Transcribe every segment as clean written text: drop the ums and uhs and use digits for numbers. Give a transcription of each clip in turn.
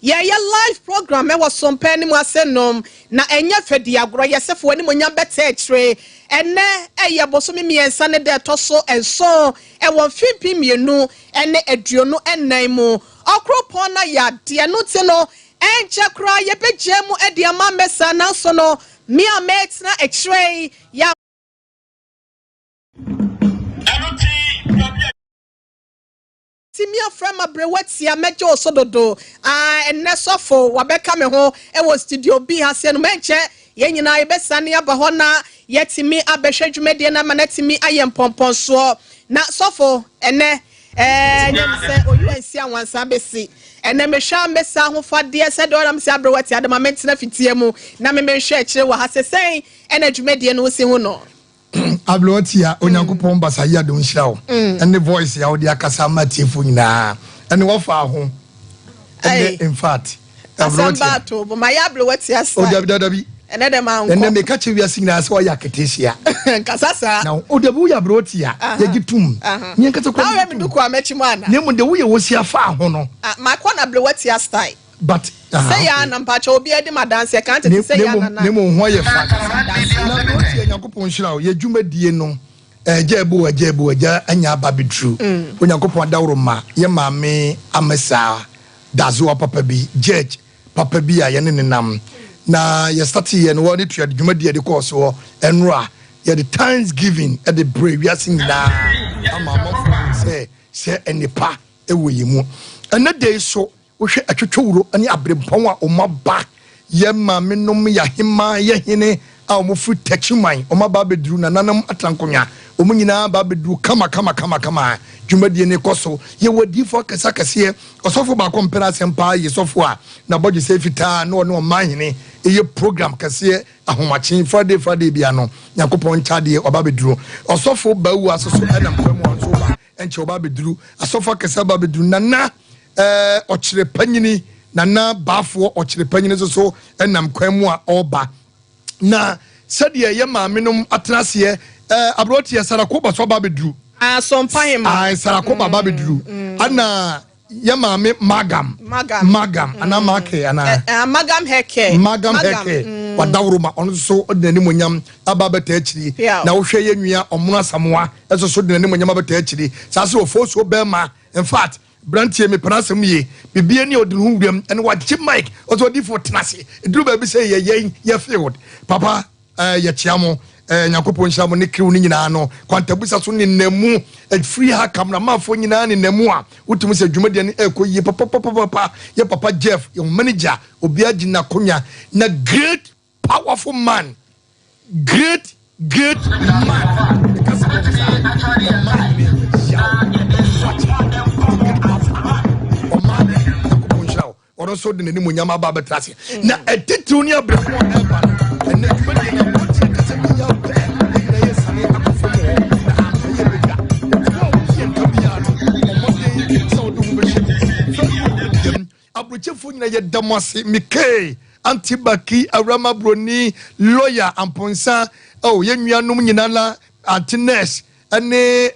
Yɛyɛ live program ɛwɔ Sompɛ ne mu ase nom na ɛnyɛ fɛ di agorɔ. Yɛsɛfo animonyam bɛtɛ akyire. Ɛnɛ ɛyɛ bosome 3 ne da ɛtɔ so 7 ɛwɔ mfe 2024 mu. Ɔkoropɔn na yɛ adeɛ no ti no ɛnkyɛ koraa yɛbɛgye mu ɛde ama mmɛsa, nanso no me a mɛtena akyire yi yɛ Ɛno ti baabi a Timi afrɛ ma brewa tia mɛgye wo so dodo. Ah, ɛnnɛ sɔfo wabɛka me ho ɛwɔ studio B ha sɛ no mɛnkyɛ yɛn nyinaa yɛbɛsane aba hɔ na yɛtumi abɛhwɛ dwumadie no ama no atumi ayɛ mpɔmpɔnsoɔ. Na sɔfo, ɛnɛ nyɛ me sɛ oyi ansi anwansa bɛsi. Ɛnɛ mehwɛ a mɛsa ahofadeɛ sɛdeɛ ɔnam sɛ aberewa tia de ma mentena fitie mu na memehwɛ akyire wɔ ha sɛ sɛn ɛna dwumadie no wosi ho no. Aberewatia, Onyankopɔn basa yi adom nhyira wo ɛne voice a wode akasa ama atiefo nyinaa ɛne wɔfa ho ɛne in fact asɛm baato bo ma yɛ aberewa tia style. O dabi, dabi. Ɛnɛ dɛ ma nkɔ. Ɛnɛ meka kyerɛ wiase nyinaa sɛ ɔyɛ aketesia. Nkasa saa. Na o dabi, woyɛ aberewatia, yɛgye tom ne yɛnkasa kora. Na woyɛ me duku a mɛkyi mu ana? Ne mu de woyɛ wosi afa ho no. Makɔ na aberewa tia style. But sɛ yɛ ana mpakyɛ obi adi ma danseɛ kan tete sɛ yɛ ana na ne mu ho ayɛ fa na aberewatia, Nyankopɔn nhyira wo. Yɛ dwumadie no ɛgya ebu, ɛgya ebu, ɛgya anya aba bɛduru. Onyankopɔn adaworo ma yɛ maame Amesa Dazoa, papa bi, judge papa bi a yɛne ne nam na yɛstate yɛ no wɔ ne tua dwumadie de kɔɔ soɔ ɛnora. Yɛde thanksgiving ɛde brɛ wiase nyinaa ama amanfoɔ sɛ nnipa ɛwɔ yɛ mu. Ɛnɛ da yi so, wohwɛ atwitwowuro ne aberempɔn a ɔmo aba, yɛ maame nom, yɛ ahema, yɛ hene a ɔmo firi Tɛkyiman, ɔmo aba abɛduru. Nananom atena ɔmo nyinaa aba abɛduru kama kama kama kama. Dwumadie ne kɔ so. Yɛwɔ adiifoɔ akɛse akɛseɛ. Ɔsɔfo baako mpɛrɛ asɛm paa yɛ sɔfo a n'abɔdwe sɛ fitaa na ɔne ɔman hene ɛyɛ program kɛseɛ ahomakye Friday Friday bia no. Nyankopɔn nkyadeɛ ɔba abɛduru. Ɔsɔfo Bawu asoso ɛnam kwan mu ɔnso ba ɛnkyɛ ɔba abɛduru. Asɔfo akɛse aba abɛduru. Nana ɔkyerɛ panyini, Nana Baafoɔ ɔkyerɛ panyini nso so ɛnam kwan mu a ɔreba. Na sɛdeɛ yɛ maame nom atena aseɛ, aberɛteɛ Sarakoba so aba abɛduru. Asɔmpahema. Sarakoba aba abɛduru ana yɛ maame Magam. Magam. Magam ana Make ana? Magam Haircare. Magam Haircare wadaworo ma ɔno nso de n'animonyam aba abɛta akyiri. Na wohwɛ yɛ nua Ɔmono Asamoa ɛnso so de n'animonyam abɛta akyiri saa sɛ ɔfo bɛrima. In fact, branteɛ mepɛ asɛm yie bibie ne ɔde ne ho wuram ɛne wagye mic ɔsɛ ɔdifoɔ tena ase ɛduru baabi sɛ yɛ yɛn yɛ field papa. Yɛkyea mo. Nyankopɔn nhyira mo ne crew no nyinaa no kwantabusa so ne namu ɛfiri ha cameramanfoɔ nyinaa ne namu a wotumi sɛ dwumadie no ɛkɔ yie papapapapa. Yɛ papa Jeff, yɛ manager, obiara gyina akonnwa na great powerful man, great great man. Ɛka sɛ wɔte saa ɔman ne yaw wakyɛ great powerful man. Ɔman ne Nyankopɔn nhyira wo. Ɔno nso de n'anim onyam aba abɛtena ase na ɛtitiriw ne abrɛmo a ɛba no ɛnɛ dwumadie no wɔtie kasa bi yɛ pɛ ɛnyina yɛ sane akɔ fam hɔ na ampɛyɛ bɛdwa. Nti wo a wotie nka biara no, ɔmmɔden sɛ wode ho bɛhyɛ mu. Facebook dɛm aburokyefoɔ nyina yɛda mo ase. Mekee Antibaki Awurama Buroni lawyer Amponsa, oh, yɛn nuanom nyinaa la, Aunty Nurse ɛne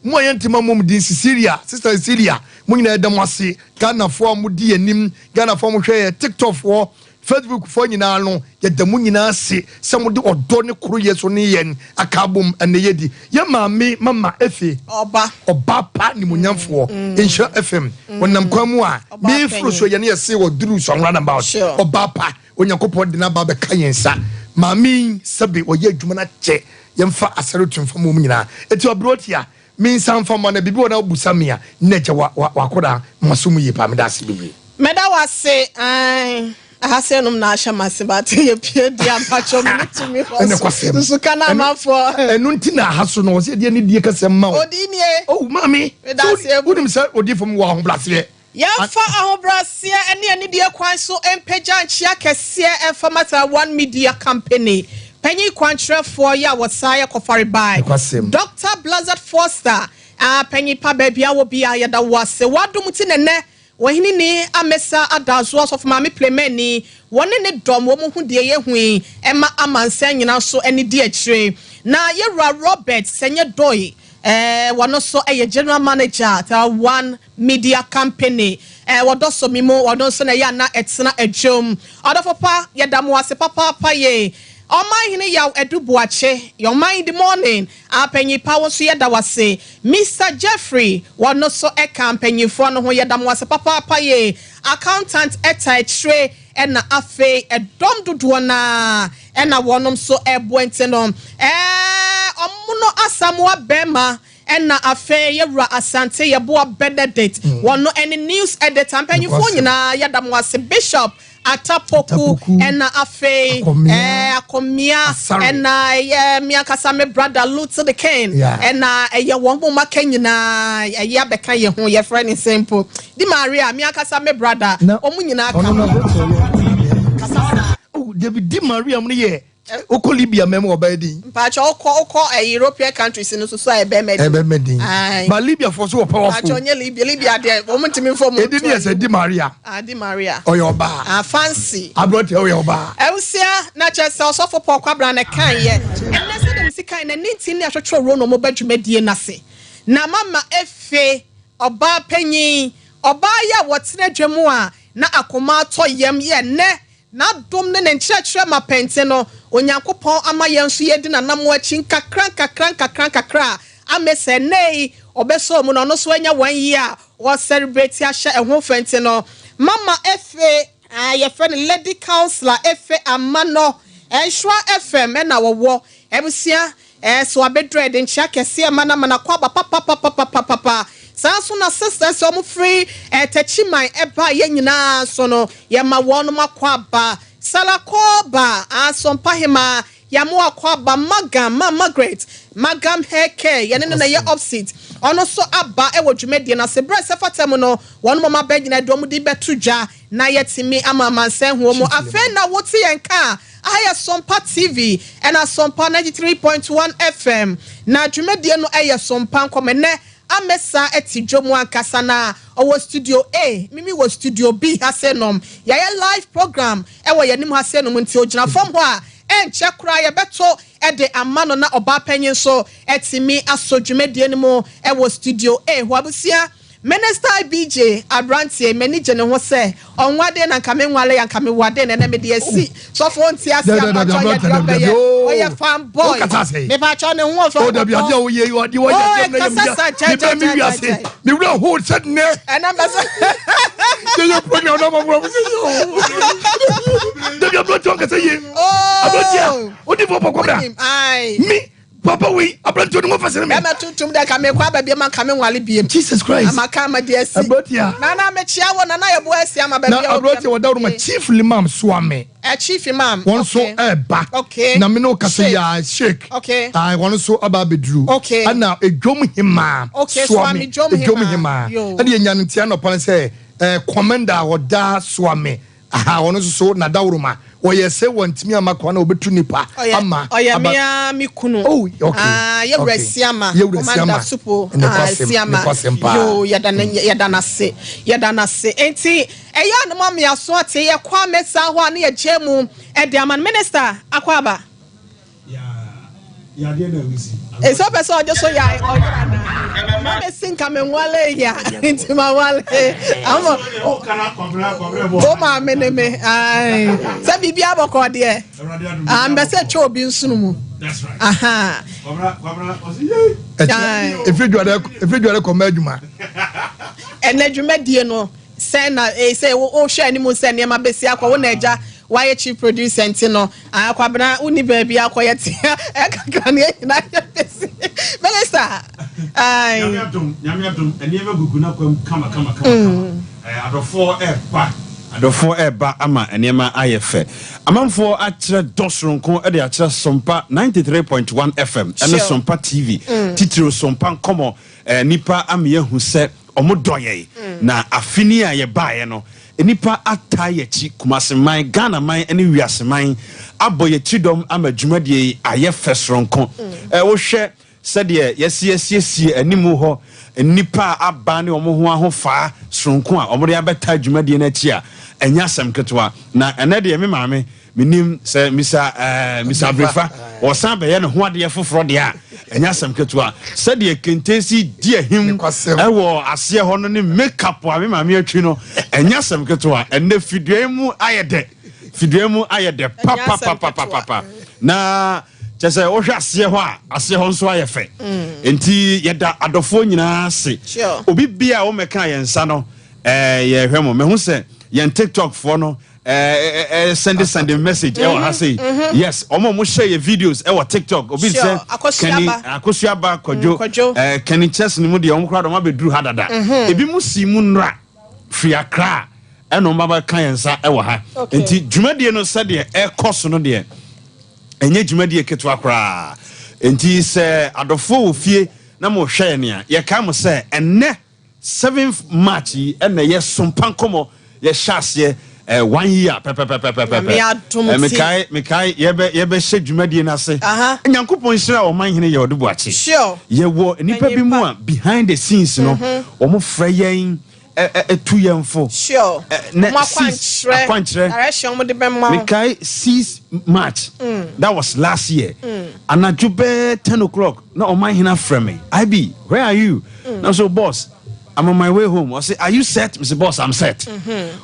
mo a yɛntema mom din, Cecilia, Sister Cecilia, mo nyinaa yɛda mo ase. Ghanafoɔ a modi anim, Ghanafoɔ a mohwɛ yɛ TikTokfoɔ, Facebookfoɔ nyinaa no, yɛda mo nyinaa ase sɛ mode ɔdɔ ne koroyɛ so ne yɛn aka abom. Ɛnɛ yɛdi yɛ maame Mama Efe. Ɔba. Ɔba pa nimonyamfoɔ Nhyira FM wɔnam kwan mu a Ɔba meeforo so yɛne yɛse wɔduru sɔn roundabout. Ɔba pa, Onyankopɔn de n'aba bɛka yɛn nsa. Maame yi, sɛbe ɔyɛ adwuma no akyɛ, yɛmfa asɛre tumfa mu nyinaa ɛti ɔberɛ ɔtia mensa mfa ma no biribi wɔ na wobusa me a na agya wakɔda maso mu yie paa. Meda ase bebree. Mɛda wase. Aha sɛ nom na ahyɛ m'ase baate yɛpie di ampakyɛ mu ne tumi hɔ. Ɛne so kwasɛm. Nsuka na amanfoɔ. Ɛno nti na aha so no wɔ sɛ yɛde ani die kasɛm ma wo. Odi nie. Oh, maame. Meda ase abu. Wonim sɛ odiifo mu wɔ ahobraseɛ. Yɛmfa ahobrɛaseɛ ne anidie kwan so mpagya nkyea kɛseɛ ɛmfa Mata One Media Company panyin kwankyerɛfoɔ yɛ a wɔsaa yɛ kɔfare bae. Nokwasɛm. Dr Blazard Foster a panyin pa, baabi a wɔ bia yɛda wo ase. Wadom ti nɛnɛ wɔhene ni Amesa Adazo, asɔfo maame Plemani, wɔne ne dɔm wɔn ho deɛ yɛhu yi ɛma amansan nyinaa so ani di akyire. Na yɛwura Robert Sɛnyɛ Dɔe. Wɔno nso yɛ general manager the One Media Company. Wɔdɔ so mi mu, wɔno nso na ɛyɛ ana ɛtena adwom. Ɔdɔfo pa, yɛda mo ase papaapa yie. Ɔman hene Yaw Adu Boakye, your mind the morning, apanyin pa, wo nso yɛda wase. Mr Jeffrey, wɔno nso ɛka mpanyinfoɔ no ho, yɛda mo ase papaapa yie. Accountant ɛta akyire, ɛna afei ɛdɔm dodoɔ naa ɛna wɔnom nso ɛboa nti no ɔmo no Asamoa bɛrima, ɛna afei yɛwura Asante Yɛboa Benedict, wɔno ɛne news editor. Mpanyinfoɔ nyinaa, yɛda mo ase. Bishop Atapoku, Atapoku, ɛna afei Akɔmia, Akɔmia, Asare. Ɛna ɛyɛ mi ankasa me brother Luther the King, ɛna ɛyɛ wɔn mo maka nyinaa ɛyɛ abɛka yɛn ho, yɛfrɛ ne simple Di Maria, mi ankasa me brother, wɔn nyinaa ka Ɔno na ho. aberɛkyɛ. Kasa saa. Oh, David Di Maria mu no yɛ okɔ Libya mɛm ɔbɛyɛ din. Mpakyɛ, wokɔ European countries no so so a, ɛbɛn mɛ din. Ɛbɛmɛ din. Aye. Ba Libya fo so wɔ powerful. Mpakyɛ, ɔnyɛ Libya. Libya deɛ, wɔn ntumi nfɔ mu. Edi ni yɛ sɛ Di Maria. Ah, Di Maria. Ɔyɛ ɔbaa. Ah, fancy. Aberɛkyɛ ɔyɛ ɔbaa. Ɛwusia na kyerɛ sɛ ɔsɔfo Paul Kwabra ne kan yɛ ɛnɛ sɛ dɛm si kan na ne nti ne ahwehwɛ ro na ɔmo ba dwumadie n'ase na mama efe ɔbaa panyin, ɔbaa yi a wɔtena dwa mu a na akoma atɔ yam yɛ nnɛ n'adom ne ne nkyerɛkyerɛ ma pɛnte no, Onyankopɔn ama yɛn nso yɛdi n'anam akyi nkakra nkakra nkakra nkakra a ame sɛ nnɛ yi ɔbɛsɔ mu na ɔno nso anya wɔn yi a wɔcelebrate ahyɛ ɛho fɛnte no. Mama Efe a yɛfrɛ no Lady Councillor Efe Amanɔ, Ɛnhyira FM ɛna wɔwɔ abusua so abɛdurɛ de nkyia kɛseɛ ma na mana kɔ aba papapapapapapa. Saa nso na sisters a wɔn firi Tɛkyiman ɛba yɛn nyinaa so no, yɛma wɔn akɔ aba. Salakɔba Asɔmpahema, yàmú akɔ aba. Magam ma Margaret, Magam Hair Care, yɛne no na yɛ opposite, ɔno nso aba ɛwɔ dwumadie no ase. Berɛ sɛ fata mu no, wɔn mo aba nyina de wɔn de bɛto dwa na yɛtumi ama amansan huo mu. Afei na wote yɛn ka aha yɛ Sɔmpa TV ɛna Sɔmpa 93.1 FM, na dwumadie no ɛyɛ Sɔmpa Nkɔmɔ. Ɛnɛ Amesa ɛte dwom ankasa na ɔwɔ studio A, mimi wɔ studio B ha sɛ nom yɛyɛ live program ɛwɔ yɛn anim ha sɛ nom, nti ogyina fam hɔ a ɛnkyɛ koraa yɛbɛto ɛde ama no na ɔbaa panyin nso ɛtumi asɔ dwumadie no mu ɛwɔ studio A hɔ. Abusua, Minister BJ aberanteɛ, m'ani gye ne ho sɛ ɔnwade na nka me nwale ya nka me wade na ɛnɛ mede asi sɔfo nti ase. Dabi, Abatɔ yɛ aberante, deɛ dabi, ɔbɛyɛ. dabi, oh. Ɔyɛ fan boy. Wokasa sɛ? Mepakyɛ, ne ho ɔfɛ. O dabi, adeɛ a woyɛ yi, adeɛ wɔyɛ Oh, adeɛ na yɛ ɛkasa mi sa, ya kyɛ, mi bɛ mi kyɛ, wi kyɛ, ase kyɛ. mi wura ho sɛ nnɛ Ɛnɛ bɛ sɛ yɛyɛ program na ma mo sɛ yo, dabi, aberante ɔnkasa yie. Oh. Aberante a wodi fɔ pɔkɔ bra. Wonim, ae. Mi papa wei, aberante ɔne ho fɛsɛ ne me. Bɛmɛ tuntum dɛ ka mekɔ aba biem anka me nwale biem. Jesus Christ. Amaka ama de asi. Aberante a Nana, mekyia wo nana, yɛboa asi ama baabi na a aberante a wɔda woroma, Chief Limam Soame. Chief Imam. Wɔn nso ɛɛba. Na me ne wo kasa Sheikh. yi a, Sheik. Ah, wɔn nso aba abɛduru. Ɛna Edwom Hemaa Soame, Soame Dwom Edwom Hemaa. Hemaa. Yo. Ɛna yɛnya no ntia nɔpa no sɛ commander a ɔda Soame aha, wɔn nso so nadaworoma wɔyɛ sɛ wɔntumi ama kwan na wɔbɛtu nipa Ɔyɛ ama ɔyɛ aba. mea me kunu. Oh, okay. Ah, yɛwura Siama. Yɛwura Commander Siama. Supo. Ne Ah, kwasɛm, Siama. ne kwasɛm paa. Yo, yɛda ne yɛda n'ase. Yɛda n'ase. Enti ɛyɛ a no ma me aso ate yɛkɔ amesa hɔ a ne yɛgye mu ɛde ama no. Minister akɔ aba. Ɛsɛ ɔpɛ sɛ ɔgye so yɛ ɔyɛ ana na mesi nka me nwale ya nti ma wale ama o maame ne me ae sɛ biribi abɔkɔ deɛ ah, mbɛ sɛ twɛ obi nsono mu aha. Aye. Efiri dware kɔmɛ adwuma. Ɛnɛ dwumadie no sɛn na sɛ wohwɛ anim sɛ nneɛma bɛsi akɔ wo na agya wayɛ chief producer nti no akwabena wonni baabi akɔyɛ te ɛkakra ne ɛnyina yɛ bɛsi, Minister. Nyame adom, Nyame adom, nneɛma gugu n'akwam kama kama kama kama. Adɔfoɔ ɛɛba, adɔfoɔ ɛɛba ama nneɛma ayɛ fɛ. Amanfoɔ akyerɛ dɔ soronko de akyerɛ Sɔmpa 93.1 FM ɛne Sɔmpa TV, titiriw Sɔmpa Nkɔmɔ. Nipa ama yɛahu sɛ ɔmo dɔ yɛn, na afini a yɛbaeɛ no, nipa ataa yɛkyi. Kumaseman, Ghana man ne wiaseman abɔ yɛkyi dɔm ama dwumadie yi ayɛ fɛ soronko. Wohwɛ sɛdeɛ yɛsi asiesie anim hɔ, nnipa a aba ne wɔn ho ahofaa soronko a wɔde abɛta dwumadie no akyi a Ɛnyɛ asɛm ketewa. Na ɛnɛ deɛ me maame, menim sɛ Misa ɛɛ Misa Abrefa ɔsan bɛyɛ ne ho adeɛ foforɔ deɛ a, ɛnyɛ asɛm ketewa. Sɛdeɛ kente si di ahim ɛwɔ aseɛ hɔ no ne makeup a me maame atwi no, ɛnyɛ asɛm ketewa. Ɛnɛ fidua yi mu ayɛ dɛ, fidua mu ayɛ dɛ papapapapapa. Na kyɛ sɛ wohwɛ aseɛ hɔ a, aseɛ hɔ nso ayɛ fɛ. Nti yɛda adɔfoɔ nyinaa ase. Obi bia a wɔmmɛka yɛn nsa no, yɛhwɛ mo. Mehu sɛ yɛn TikTok foɔ no send send message ɛwɔ ha sei. Yes, ɔmo a ɔmo share yɛ videos ɛwɔ TikTok, obi sɛ Kenny Akosuaba Kwadwo, Kenny Chess ne mu deɛ, ɔmo koraa de ɔmo abɛduru ha dada. Ebi mu si mu nnora firi Accra ɛna ɔmo abɛka yɛn nsa ɛwɔ ha. Nti dwumadie no sɛdeɛ ɛkɔ so no deɛ, ɛnyɛ dwumadie ketewa koraa. Nti sɛ adɔfoɔ wɔ fie na mo hwɛ yɛn nea yɛka mo sɛ ɛnɛ 7th March yi ɛna yɛ Sompa Nkɔmɔ yɛhyɛ aseɛ one year pɛpɛpɛpɛpɛ. Mekae mekae yɛbɛ yɛbɛhyɛ dwumadie no ase. Nyankopɔn nhyira ɔman hene yɛ ɔde buakye. Yɛwɔ nnipa bi mu a behind the scenes no, wɔn frɛ yɛn, ɛtu yɛn fo. Na six akwankyerɛ mekae 6 March, that was last year, anadwo bɛɛ 10 o'clock na ɔman hene afrɛ me, "Ib, where are you?" Na so, "Boss, I'm on my way home." Ɔse, "Are you set?" Mr. "Boss, I'm set."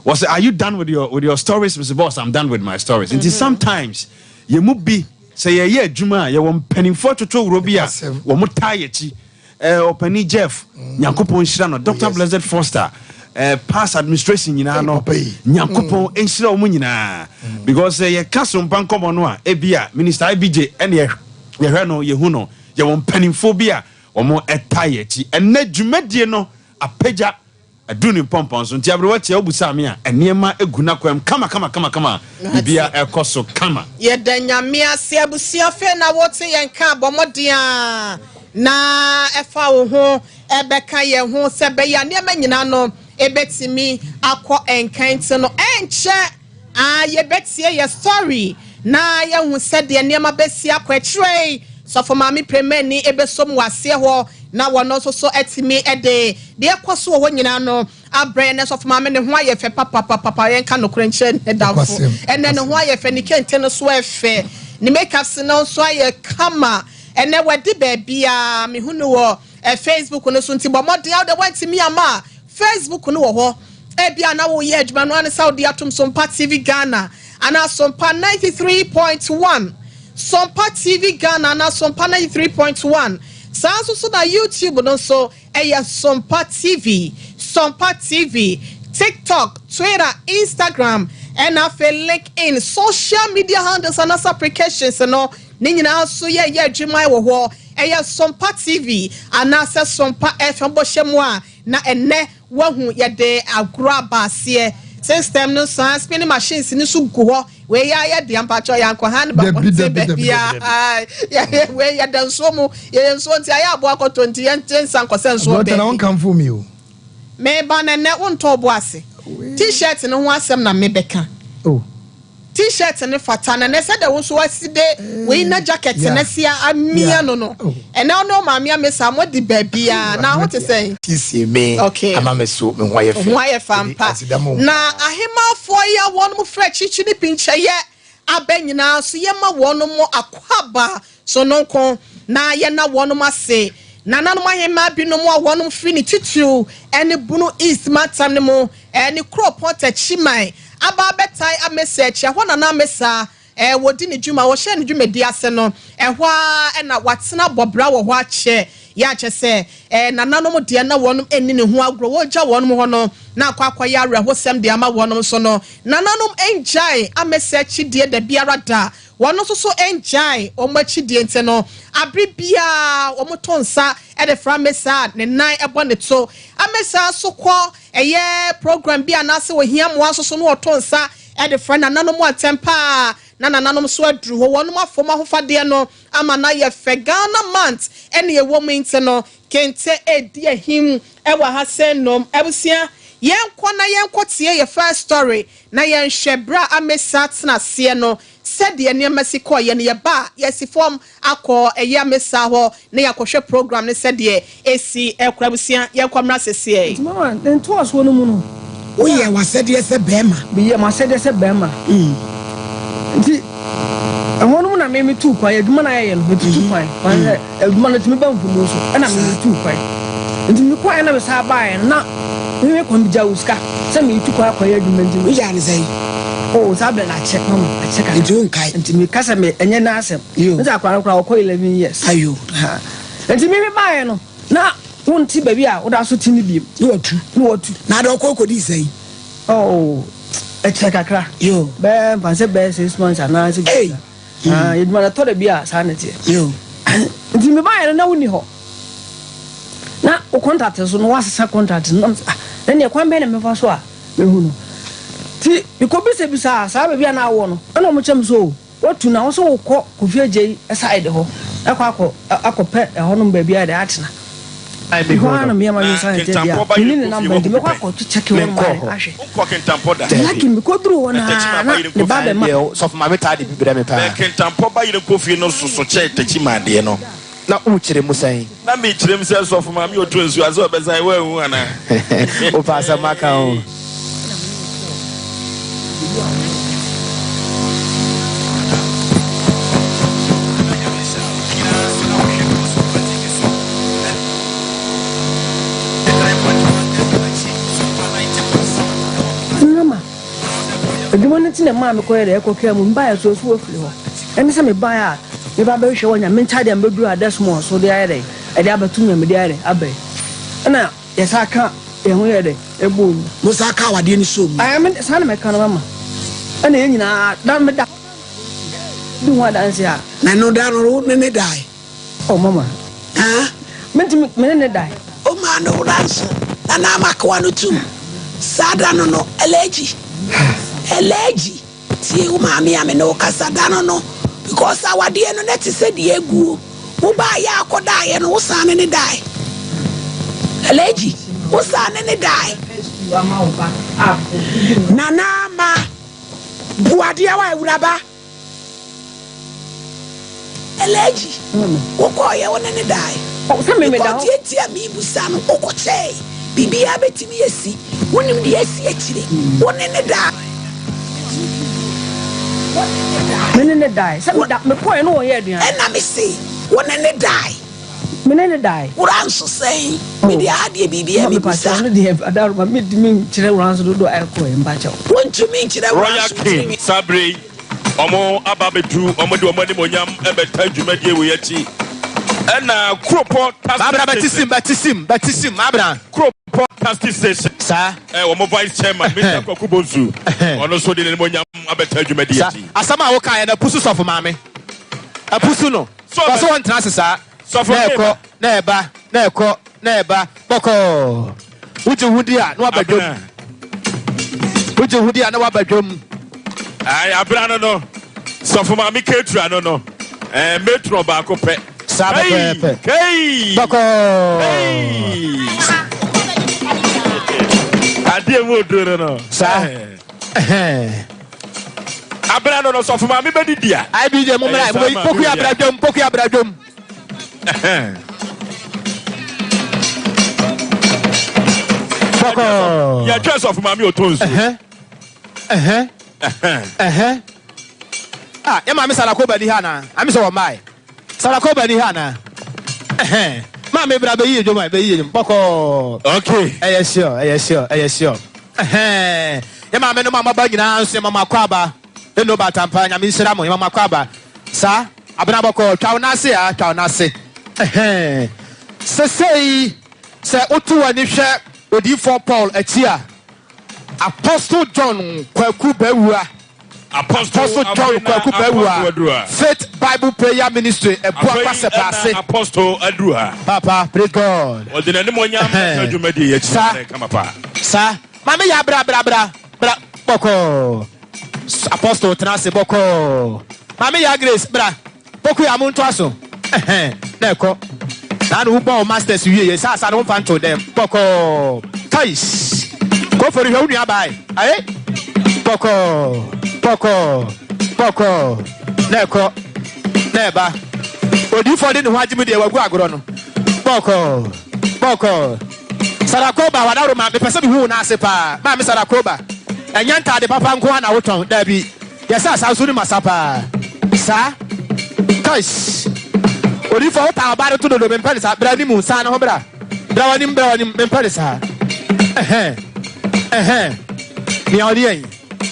Ɔse, "Are you done with your stories?" Mr. "Boss, I'm done with my stories." Nti sometimes yɛn mu bi sɛ yɛyɛ adwuma a, yɛwɔ mpanimfoɔ twotwo wuro bi a wɔn taa yɛ akyi. Ɔpanin Jeff, Nyankopɔn nhyira no, Dr. Blessed Foster, past administration nyinaa no, Nyankopɔn nhyira wɔn nyinaa, because yɛka Sompa Nkɔmɔ no a, ebi a Minister IBJ ɛna yɛhwɛ no, yɛhu no, yɛwɔ mpanimfoɔ bi a wɔn ɛta yɛ akyi. Ɛnɛ dwumadie no apagya adu ne mpɔmpɔn so. Nti aberewa tia wobusa me a, nneɛma egu n'akwam kama kama kama kama, bibia ɛkɔ so kama. Yɛda Nyame ase. Abusua, afei na wote yɛn ka, bɔ mmɔden a na ɛfa wo ho ɛbɛka yɛn ho sɛ bɛyɛ a nneɛma nyinaa no ɛbɛtumi akɔ nkan. Nti no ɛnkyɛ a yɛbɛtie yɛ story na yɛhu sɛdeɛ nneɛma bɛsi akɔ akyire yi. Sɔfo Maame Premani ɛbɛsom wɔ aseɛ hɔ na wɔno nso so atumi ɛde deɛ ɛkɔ so wɔ hɔ nyinaa no abrɛ. Ne sɔfo maame ne ho ayɛ fɛ papapapa. Yɛnka nokorɛ nkyerɛ ne damfo, ɛnɛ ne ho ayɛ fɛ, ne kente no so ɛfɛ, ne makeup no nso ayɛ kama. Ɛnɛ wɔde baabiaa mehu no wɔ Facebook no so. Nti bɔ mmɔden a wode woantumi ama a, Facebook no wɔ hɔ. Ebia na woyɛ adwuma no ane sɛ wode atom Sompa TV Ghana anaa Sompa 93.1, Sompa TV Ghana anaa Sompa 93.1. Saa nso so na YouTube no nso ɛyɛ Sompa TV, Sompa TV, TikTok, Twitter, Instagram ɛna afei LinkedIn. Social media handles anaasɛ applications no ne nyinaa nso yɛyɛ adwuma wɔ hɔ, ɛyɛ Sompa TV anaasɛ Sompa FM. Bɔhyɛ mu a na ɛnɛ wahu yɛde agorɔ aba aseɛ. System no saa spinning machines no so gu hɔ. Wei yɛ ayɛ deɛ mpakyɛ yɛankɔ ha ne babɔnten baabiaa. Wei yɛda nsuo mu, yɛyɛ nsuo nti ayɛ aboa kɔtɔ nti yɛnte nsa nkɔsɛ nsuo. Baabi nkamfo mi o. Meba no ɛnɛ wontɔ bo ase. T-shirt no ho asɛm na mebɛka. Oh. T-shirt ne fata na ɛnɛ sɛ de wo nso asi de wei na jacket na si amia no. Ɛnɛ ɔne ɔmaame amesa mo de baabiaa na ho te sɛn? Tiesie me. Ama me so me ho ayɛ fɛ. Ho ayɛ fa mpa. Na ahemafoɔ yi a wɔn mo frɛ kyikyi ne pinkyɛyɛ abɛ nyinaa so, yɛma wɔn mo akɔaba so no nko na yɛna wɔn mo ase. Nananom ahema binom a wɔn firi ne titiriw ɛne Bunu East mantam ne mu ɛne kuropɔn Tɛkyiman aba abɛtae amesa akyi ɛhɔ. Nana amesa wɔdi ne dwuma, wɔhyɛ ne dwumadi ase no ɛhɔ a ɛna watena bɔbra wɔ hɔ akyɛ yɛ akyɛ sɛ nananom deɛ na wɔn ani ne ho agorɔ. Wɔgya wɔn hɔ no na akɔ akɔyɛ awerɛhosɛm deɛ ama wɔn nso no. Nananom ngyae amesa akyidie da biara da, wɔn nso so ngyae wɔn akyidie. Nti no abere biara wɔn to nsa ɛde fra amesa a ne nan ɛbɔ ne to. Amesa nso kɔ ɛyɛ program bi anaasɛ ohia mmoa nso so no, wɔto nsa ɛde fra nananom atɛm paa na nananom nso aduru hɔ. Wɔn afɔm ahofadeɛ no ama na yɛ fɛ. Ghana month ɛne ɛwɔ mu nti no kente edi ahim ɛwɔ ha sɛ nnɔm. Abusua, yɛnkɔ na yɛnkɔ tie yɛ first story na yɛnhwɛ berɛ a amesa tena aseɛ no sɛdeɛ nneɛma si kɔɔ. Yɛn yɛba a, yɛsi fam akɔ ɛyɛ amesa hɔ na yɛakɔhwɛ program no sɛdeɛ esi ɛkɔ. Abusua, yɛnkɔ mmra seseɛ. Nti mama ne ntoasoɔ no mu no, Woyɛɛ w'asɛdeɛ sɛ bɛrima. Meyɛɛ m'asɛdeɛ sɛ bɛrima. Nti ɛhɔ nom na me metuu kwan, adwuma no a yɛyɛ no, metutu kwan. Kwan sɛ adwuma no tumi ba mfumu so, ɛna me metuu kwan. Nti mekɔɛ na mesan baeɛ no, na me me kwan megya wo sika sɛ metu kwan akɔyɛ adwuma nti. Wogyaa no sɛn? Oh, saa berɛ no akyɛ, mama, akyɛ kakra. Nti wonkae? Nti meka sɛ me, ɛnyɛ n'asɛm. Yo. Nti akwadaa no koraa ɔkɔ 11 years. Ayo. Ha. Nti me mebaeɛ no, na wonte baabi a woda so te no biom. Ne watu. Ne watu. Na ade ɔkɔ kɔdii sɛn? Oh, ɛkyɛ kakra. Yo. Bɛɛ mfa sɛ bɛyɛ 6 months anaa sɛ Hey. Ah, yɛdwuma no ɛtɔ da bi a saa na ɛteɛ. Yo. Nti mebaeɛ no na wonni hɔ. Na wo contact so no woasesa contact no. Na mesɛ, ah, na neɛ kwan bɛn na mefa so a mehu no. Nti mekɔbisabisaa saa baabi a na awɔ no, ɛna ɔmo kyerɛ me sɛ o, watu na wo sɛ wokɔ Kofi Adjei side hɔ ɛkɔ akɔ akɔpɛ ɛhɔnom baabi a yɛde atena. Ɛhɔ ara na meyɛ m'adwene sɛ ɛnkyɛ deɛ a menni ne number nti mɛkɔ akɔ check hɔ nom ahwɛ. Wonkɔ Kintampo da. Nti lucky mekɔduruu hɔ no ara na ne ba bɛma. Deɛ sɔfo maame taa de bi brɛ me paa. Bɛ Kintampo ba yere kɔ fie no soso kyɛɛ takyi maa deɛ no. Na wokyerɛ mu sɛn? Na mekyerɛ mu sɛ sɔfo maame ɔtɔ nsuo a sɛ ɔbɛsan woanhu anaa? Wopɛ asɛm aka o. Mama, adwuma no nti na ɛmaa mekɔyɛ dɛ ɛkɔkaa mu. Mebaeɛ so nso wafiri hɔ. Ɛne sɛ mebaeɛ a meba bɛhwehwɛ wɔ Nyame ntadeɛ a mebɛduru a Desmond so de ayɛ dɛ ɛde abɛto me a mede ayɛ dɛ aba yi. Ɛna yɛsan ka yɛn ho yɛ dɛ ɛbɔɔ mu. Mo san ka awadeɛ no sɔɔ mu. Ɛɛ me saa na mɛka no mama. Ɛna yɛn nyinaa da meda di ho adanse a. Na ɛno da no wo ne ne dae? Oh mama. Haa? Mentumi me ne ne dae. Omaa no wura nso na na ama akoa no tum. Saa da no no, Eleji, Eleji, tie wo maame a me ne wo kasa da no no, because awadeɛ no na ɛte sɛ deɛ aguo. Wo baeɛ a kɔdaeɛ no, wo san ne ne dae. Eleji, wo san ne ne dae. Nana ama bu adeɛ wa awuraba. Eleji, wokɔeɛ wo ne no dae. Because deɛ nti a mebusa no, wokɔkyɛe. Biribiara bɛtumi asi. Wonim deɛ asi akyire. Wo ne no dae. Wo ne no dae. Me ne no dae. Sɛ meda, mekɔeɛ no wɔyɛ aduane. Ɛna mese, wo ne no dae. Me ne no dae. Wura nso sɛn? Me deɛ aha deɛ biribiara mebusa. Mepakyɛw, no deɛ adaroma, mentumi nkyerɛ wura nso dodoɔ a ɛkɔeɛ, mpakyɛw. Wontumi nkyerɛ wura Royal nso King tirinwi. saa berɛ yi wɔn aba abɛduru, wɔn de wɔn animuonyam bɛta dwumadie wei akyi. Ɛna Kuropɔn Taxi Abra bɛte Station, sim bɛte sim bɛte sim abra. Kuropɔn Taxi Station, Saa. ɛ wɔn Vice Chairman Mr. Kwaku Bonsu, ɔno nso de n'animuonyam abɛta dwumadie Sa akyi. asɛm a wokaeɛ no apusu sɔfo maame. Apusu no. So Ɔsɛ ɔbɛ- wɔntena ase saa. Sɔfo Na Kema. ɛkɔ na ɛba na ɛkɔ na ɛba bɔkɔɔ. Wogye ho di a na waba dwam. Abena. Wogye ho di a na waba dwam. Ayi abena no no, sɔfo maame Ketura no no, ɛɛ matron baako pɛ. Saa pɛpɛɛpɛ. Kei! Bɔkɔɔ. Kei! Adeɛ mu oduro no no. Saa. Ɛɛ. Ɛhɛn. Abena no no, sɔfo maame bɛdidi a. IBJ mo mmra Ɛyɛ saa mo maame pokuya wei a. abra dwam pokuya abra dwam. Ɛhɛn. Bɔkɔɔ. Yɛtwɛn sɔfo maame ɔtɔ nsuo. Ɛhɛn. Ɛhɛn. Ɛhɛn. Ɛhɛn. Ah, yɛ maame Salakoba ni ha na. Ami sɛ wɔ mmae. Salakoba ni ha na. Ɛhɛn. Maame bra bɛyi edwom a bɛyi edwom. Bɔkɔɔ. Okay. Ɛyɛ sure, ɛyɛ sure, ɛyɛ sure. Ɛhɛn. Yɛ maame no ma maba nyinaa nso yɛ mama akɔ aba. Eno batampa Nyame nhyira mo yɛ mama akɔ aba. Saa abena bɔkɔɔ twa wo n'ase a twa wo n'ase. Ɛhɛn. Sesei sɛ woto w'ani hwɛ odiyifoɔ Paul akyi a, Apostle John Kwaku Bawua Apostle Apostle John Abena Kwaku Apostle Bawua aduru ha. Faith Bible Prayer Ministry Ɛboa Afei Kwasɛpɛ ɛna ase. Apostle aduru ha. Papa, praise God. Ɔde n'animuonyam bɛka dwumadie yi akyi. Saa. Ɛna kama paa. Saa. Maame ya bra bra bra bra bɔkɔɔ. Apostle tena ase bɔkɔɔ. Maame ya Grace bra. Poku ya mo ntoa so. Ɛhɛn, na ɛkɔ. Na ano wobɔ wo masters wie yɛ saa saa no womfa nto dɛm. Bɔkɔɔ. Kais. Kofori hwɛ wo nua baae. Aye. Bɔkɔɔ. Bɔkɔɔ. Bɔkɔɔ. Na ɛkɔ. Na ɛba. Odiyifoɔ de ne ho agye mu deɛ wagu agorɔ no. Bɔkɔɔ. Bɔkɔɔ. Sarakoba, w'adaworoma, mepɛ sɛ mehu wo nan ase paa. Maame Sarakoba, ɛnyɛ ntaade papa nko ara na wotɔn, dabi, yɛsɛ asa nso nim asa paa. Saa? Kaish! Odiyifoɔ, wotaa ɔbaa no to dodo, mempɛ no saa. Bra anim, san ne ho bra. Bra w'anim, bra w'anim, mempɛ no saa. Ɛhɛn, ɛhɛn, nea ɔde yɛn,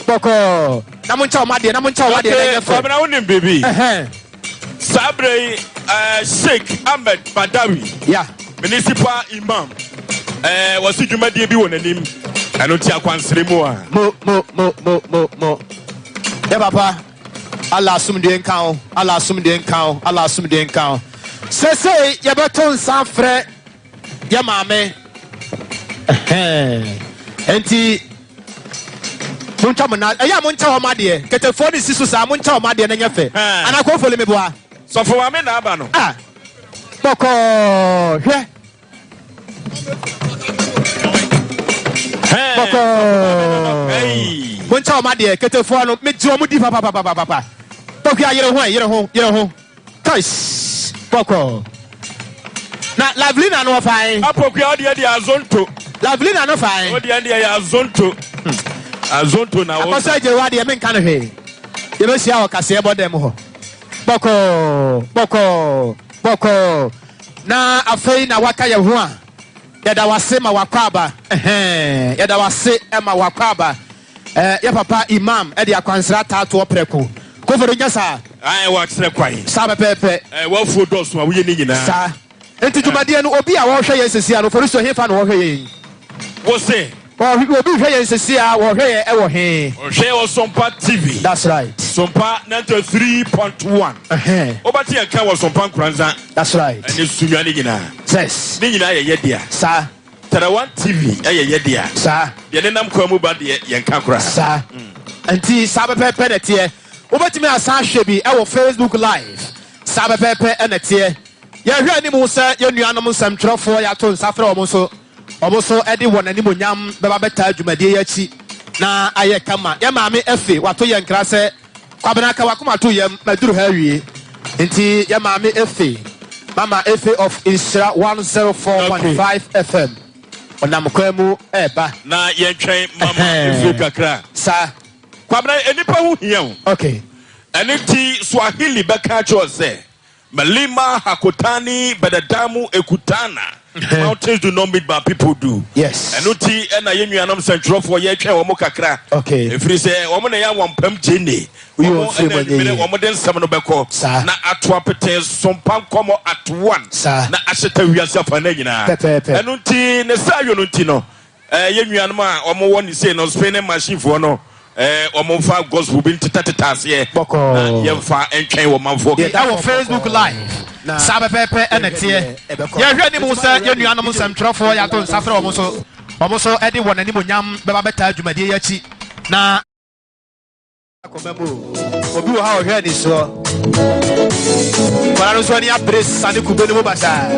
bɔkɔɔ. Na monkyɛ wɔn adeɛ, na monkyɛ wɔn adeɛ na ɛnyɛ fɛ. Kwabena, wonim biribi? Ɛhɛn. Saa berɛ yi, eh, Sheikh Ahmed Badawi, yeah. Municipal Imam, eh, wɔsi dwumadie bi wɔ n'anim, ɛno nti akwansere mu a. Mo, mo, mo, mo, mo, mo. Yɛ papa, Allah asomdue nka wo, Allah asomdue nka wo, Allah asomdue nka wo. Sesei yɛbɛto nsa afrɛ yɛ maame. Ɛhɛn. Enti montwa mo nan. Ɛyɛ a monkyɛ wɔn adeɛ. Ketefoɔ no si so saa, monkyɛ wɔn adeɛ na ɛnyɛ fɛ. Anaa Kofoli meboa? Sɔfo maame na aba no. Ah, bɔkɔɔ hwɛ. Bɔkɔɔ. Monkyɛ wɔn adeɛ, ketefoɔ no, megye wɔn di papapapapa. Tɔkua yere ho ɛ, yere ho, yere ho. Toys bɔkɔɔ. Na Lavelina no ɔfae. Apokua wo deɛ deɛ azonto. Lavelina no fae. Wo deɛ deɛ yɛ azonto. Azonto na wo. Akɔsɔ agye wa deɛ menka no hwee. Yɛbɛhyia wɔ kaseɛ bɔ dɛm hɔ. Bɔkɔɔ bɔkɔɔ bɔkɔɔ. Na afei na waka yɛn ho a yɛda wase ma wakɔ aba. Ɛhɛn yɛda wase ma wakɔ aba. Eh, yɛ papa Imam de akwansra taa toɔ prɛko. Kofo do nyɛ saa? Ae, wakyerɛ kwan. Saa pɛpɛɛpɛ. Eh, w'afuo dɔɔso a woyɛ ne nyinaa. Saa. Enti dwumadie no, obi a ɔrehwɛ yɛn sesia no, Foriso, hefa na ɔrehwɛ yɛn yi? Wo se? Ɔrehwɛ, obi rehwɛ yɛn sesia, ɔrehwɛ yɛn ɛwɔ he? Ɔrehwɛ yɛn wɔ Sompa TV. That's right. Sompa 93.1. Ɛhɛn. Wobɛte yɛn ka wɔ Sompa Nkoranza. That's right. Ɛne Sunyani nyinaa. Yes. Ne nyinaa yɛ yɛ dea. Saa. Tarawan TV yɛ yɛ dea. Saa. Deɛ nenam kwan mu ba deɛ yɛnka koraa. Saa. Nti saa pɛpɛɛpɛ na ɛteɛ. Wobɛtumi asan ahwɛ bi wɔ Facebook Live. Saa pɛpɛɛpɛ na ɛteɛ. Yɛhwɛ anim sɛ yɛn nuanom nsɛmtwerɛfoɔ yɛato nsa frɛ wɔn nso, wɔn nso de wɔn animuonyam bɛba bɛtaa dwumadie yi akyi na ayɛ kama. Yɛn maame Efe wato yɛn nkra sɛ, Kwabena ka w'akoma to yam, maduru ha awie. Nti yɛn maame Efe, Mama Efe of Nhyira 104.5 FM, ɔnam kwan mu reba. Na yɛntwɛn Mama Efe kakra. Saa. Kwabena, nnipa ho hia o. Okay. Ɛno nti Swahili bɛka akyerɛ wo sɛ, Milima hakutani binadamu ekutana, Mountains do not meet but people do. Yes. Ɛno nti na yɛn nuanom sɛntwerɛfoɔ yɛtwɛn wɔn kakra. Okay. Ɛfiri sɛ wɔn na ɛyɛ wɔn gyene. Woyi wɔn firi mu Wɔn na ɛnyɛ yie. anwummere wɔn de nsɛm no bɛkɔ. Saa. Na ato apete sompa nkɔmɔ at one. Saa. Na ahyeta wiase afa no nyinaa. Pɛpɛɛpɛ. Ɛno nti ne saa yɔ no nti no, eh, yɛn nuanom a wɔn wɔ ne sei no spinning machine foɔ no, eh, wɔn mfa gospel bi ntetateta aseɛ. Bɔkɔɔ. Na yɛmfa ntwɛn wɔ manfoɔ. Ɛwɔ Facebook Live. Saa pɛpɛɛpɛ na ɛteɛ. Yɛhwɛ anim sɛ yɛn nuanom nsɛmtwerɛfoɔ yɛato nsa frɛ wɔn nso, wɔn nso de wɔn animuonyam bɛba bɛtaa dwumadie yi akyi na. Akoma mu o. Obi wɔ ha ɔhwɛ anisoɔ. Nkwadaa no nso ani abere sane kube no mu basaa.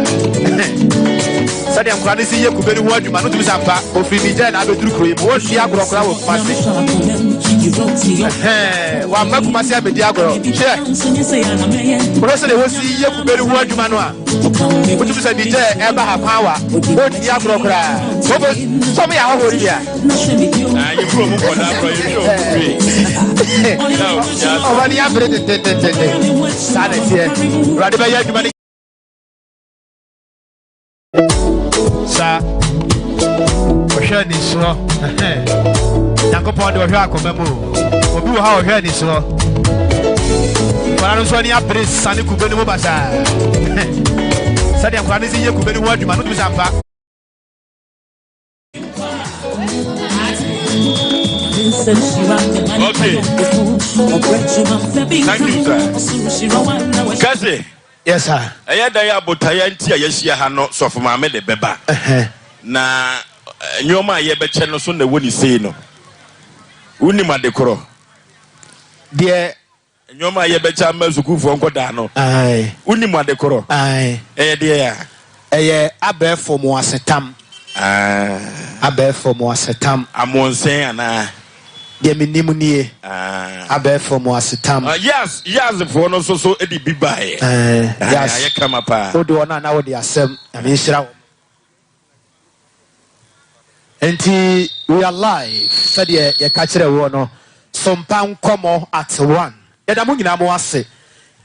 Sɛdeɛ nkwadaa no si yɛ kube no ho adwuma no tumi sɛ ampa ofiri Niger na abɛduru kuro yi mu. Wɔnni agorɔ koraa wɔ Kumasi. Ɛhɛn, wɔamma Kumasi abɛdi agorɔ. Hwɛ, wohwɛ sɛdeɛ wɔsi yɛ kube no ho adwuma no a, wotumi sɛ Niger ɛba ha kwan wa. Wɔnni agorɔ koraa. Wɔbɛ sɛ wɔyɛ ahɔhoɔ no bi a. Yɛ kuro mu nkɔdaa korɔ yɛ hwɛ ɔmo wie. Ɔba ni abere tentententen. Saa na ɛteɛ. Awurade bɛyɛ adwuma no. Saa. Ɔhwɛ anisoɔ. Nyankopɔn de ɔhwɛ akoma mu. Obi wɔ ha ɔhwɛ anisoɔ. Nkwadaa no nso ani abere sane kube no mu basaa. Sɛdeɛ nkwadaa no si yɛ kube no ho adwuma no tumi sɛ ampa. Okay. Thank you, sir. Kase. Yes, sir. Ɛyɛ dan abotaeɛ nti a yɛahyia ha no sɔfo maame de bɛba. Na nneɛma a yɛbɛkyɛ no so na ɛwɔ ne sei no. Wonim ade korɔ? Deɛ Nneɛma a yɛbɛkyɛ ama sukuufoɔ nkɔdaa no, wonim ade korɔ? Ɛyɛ deɛ a? Ɛyɛ abɛɛfo moasetam. Abɛɛfo moasetam. Amoɔnsɛn anaa? Deɛ menim nie. Abɛɛfo moasetam. Yas, Yasfoɔ no nso so de bi baeɛ. Yas. Ayɛ kama paa. Wode wɔn a na wode asɛm. Nyame nhyira wɔn. Enti we are live sɛdeɛ yɛka kyerɛɛ woɔ no, Sompa Nkɔmmɔ at one. Yɛda mo nyinaa mo ase.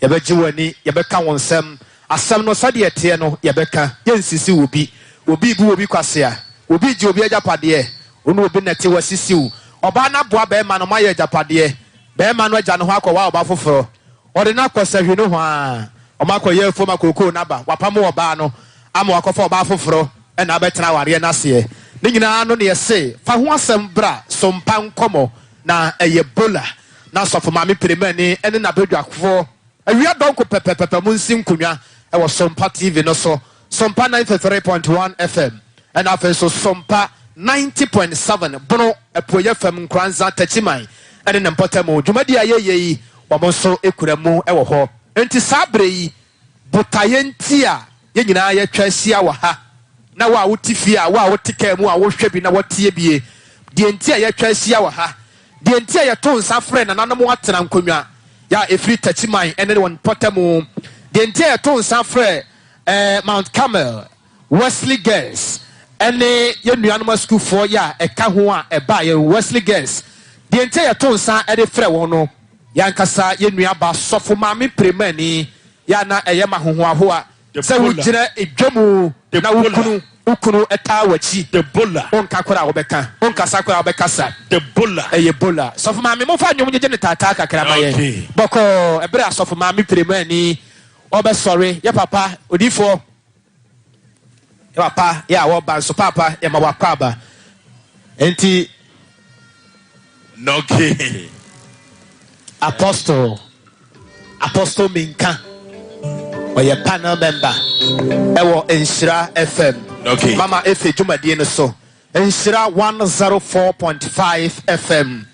Yɛbɛgye wo ani, yɛbɛka wo nsɛm. Asɛm no sɛdeɛ ɛteɛ no yɛbɛka, yɛnsisi obi. Obi rebu obi kwasea, obi regye obi agyapadeɛ, wo ne obi na ɛte, wasisi wo. Ɔbaa no aboa barima no moayɛ agyapadeɛ, barima no agya ne hɔ akɔwaa ɔba foforɔ. Ɔde no akɔ sahwi nohoa, wɔakɔyɛ afuom akookoo no aba, wapamo ɔbaa no ama wakɔfa ɔbaa foforɔ na abɛtena awareɛ no aseɛ. Ne nyinaa no na yɛse fa ho asɛm bra Sompa nkɔmmɔ na ɛyɛ Bola na Sɔfo Maame Pirimani ne n'abadwafoɔ awia dɔnko pɛpɛpɛpɛ monsi nkonwa wɔ Sompa TV no so, Sompa 93.1 FM ɛna afei nso Sompa 90.7 Bono Apueeɛ Fam Nkoranza Takyiman ne ne mpɔtamu. Dwumadie a yɛyɛ yi wɔn nso kura mu wɔ hɔ. Enti saa berɛ yi botaeɛ nti a yɛn nyinaa yɛatwa ahyia wɔ ha, na wo a wote fie a, wo a wote kaa mu a wohwɛ bi na woatie bie, deɛ nti a yɛatwa ahyia wɔ ha, deɛ nti a yɛto nsa frɛ nananom atena nkonnwa yɛ a ɛfiri Takyiman ne wɔn mpɔtamu, deɛ nti a yɛto nsa frɛ eh, Mount Carmel, Wesley Girls, ne yɛn nuanom asukuufoɔ yɛ a ɛka ho a ɛbaeɛ, Wesley Girls, deɛ nti a yɛto nsa de frɛ wɔn no, Yɛn ankasa yɛn nuaba Sɔfo Maame Premani yɛ a na ɛyɛ ma ahohoahoa sɛ wogyina dwa mu na wo kunu wo kunu taa w'akyi. Wonka koraa a wobɛka, wonkasa koraa a wobɛkasa. Ɛyɛ Bola. Sɔfo Maame, momfa nnwom ngyegye no taataa kakra ma yɛn. Bɔkɔɔ, ɛberɛ a Sɔfo Maame Premani ɔbɛsɔre, yɛ papa, odiyifoɔ. Yɛ papa yɛ a wɔba nso paapa yɛ ma wakɔ aba nti. Okay. Apostle Apostle Minka ɔyɛ panel member ɛwɔ Nhyira FM. Okay. Mama Efe dwumadie no so. Nhyira 104.5 FM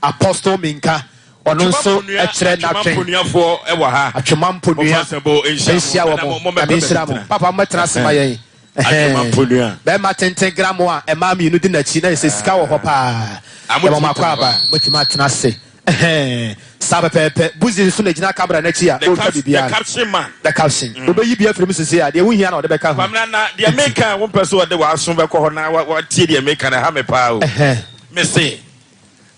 Apostle Minka ɔno nso kyerɛ n'atwen. Atwema wɔ ha. Atwema mponua nhyia wɔ mo. Nyame nhyira mo. Papa mo bɛtena ase ma yɛn. Atwema mponua. Bɛrima tenten gramo a ɛmaa mmienu di n'akyi na ɛsɛ sika wɔ hɔ paa. Yɛma mo akɔ aba. Motumi atena ase. Ɛhɛn, saa pɛpɛɛpɛ. Buzi nso na egyina camera no akyi a ɔretwa biribiara. The caption man. The caption. Obeyi bi afiri mu sisi a, deɛ wohia na ɔde bɛka ho. Kwamina, na deɛ meka a wompɛ sɛ ɔde w'aso bɛkɔ hɔ na watie deɛ meka no, ɛha me paa o. Mese,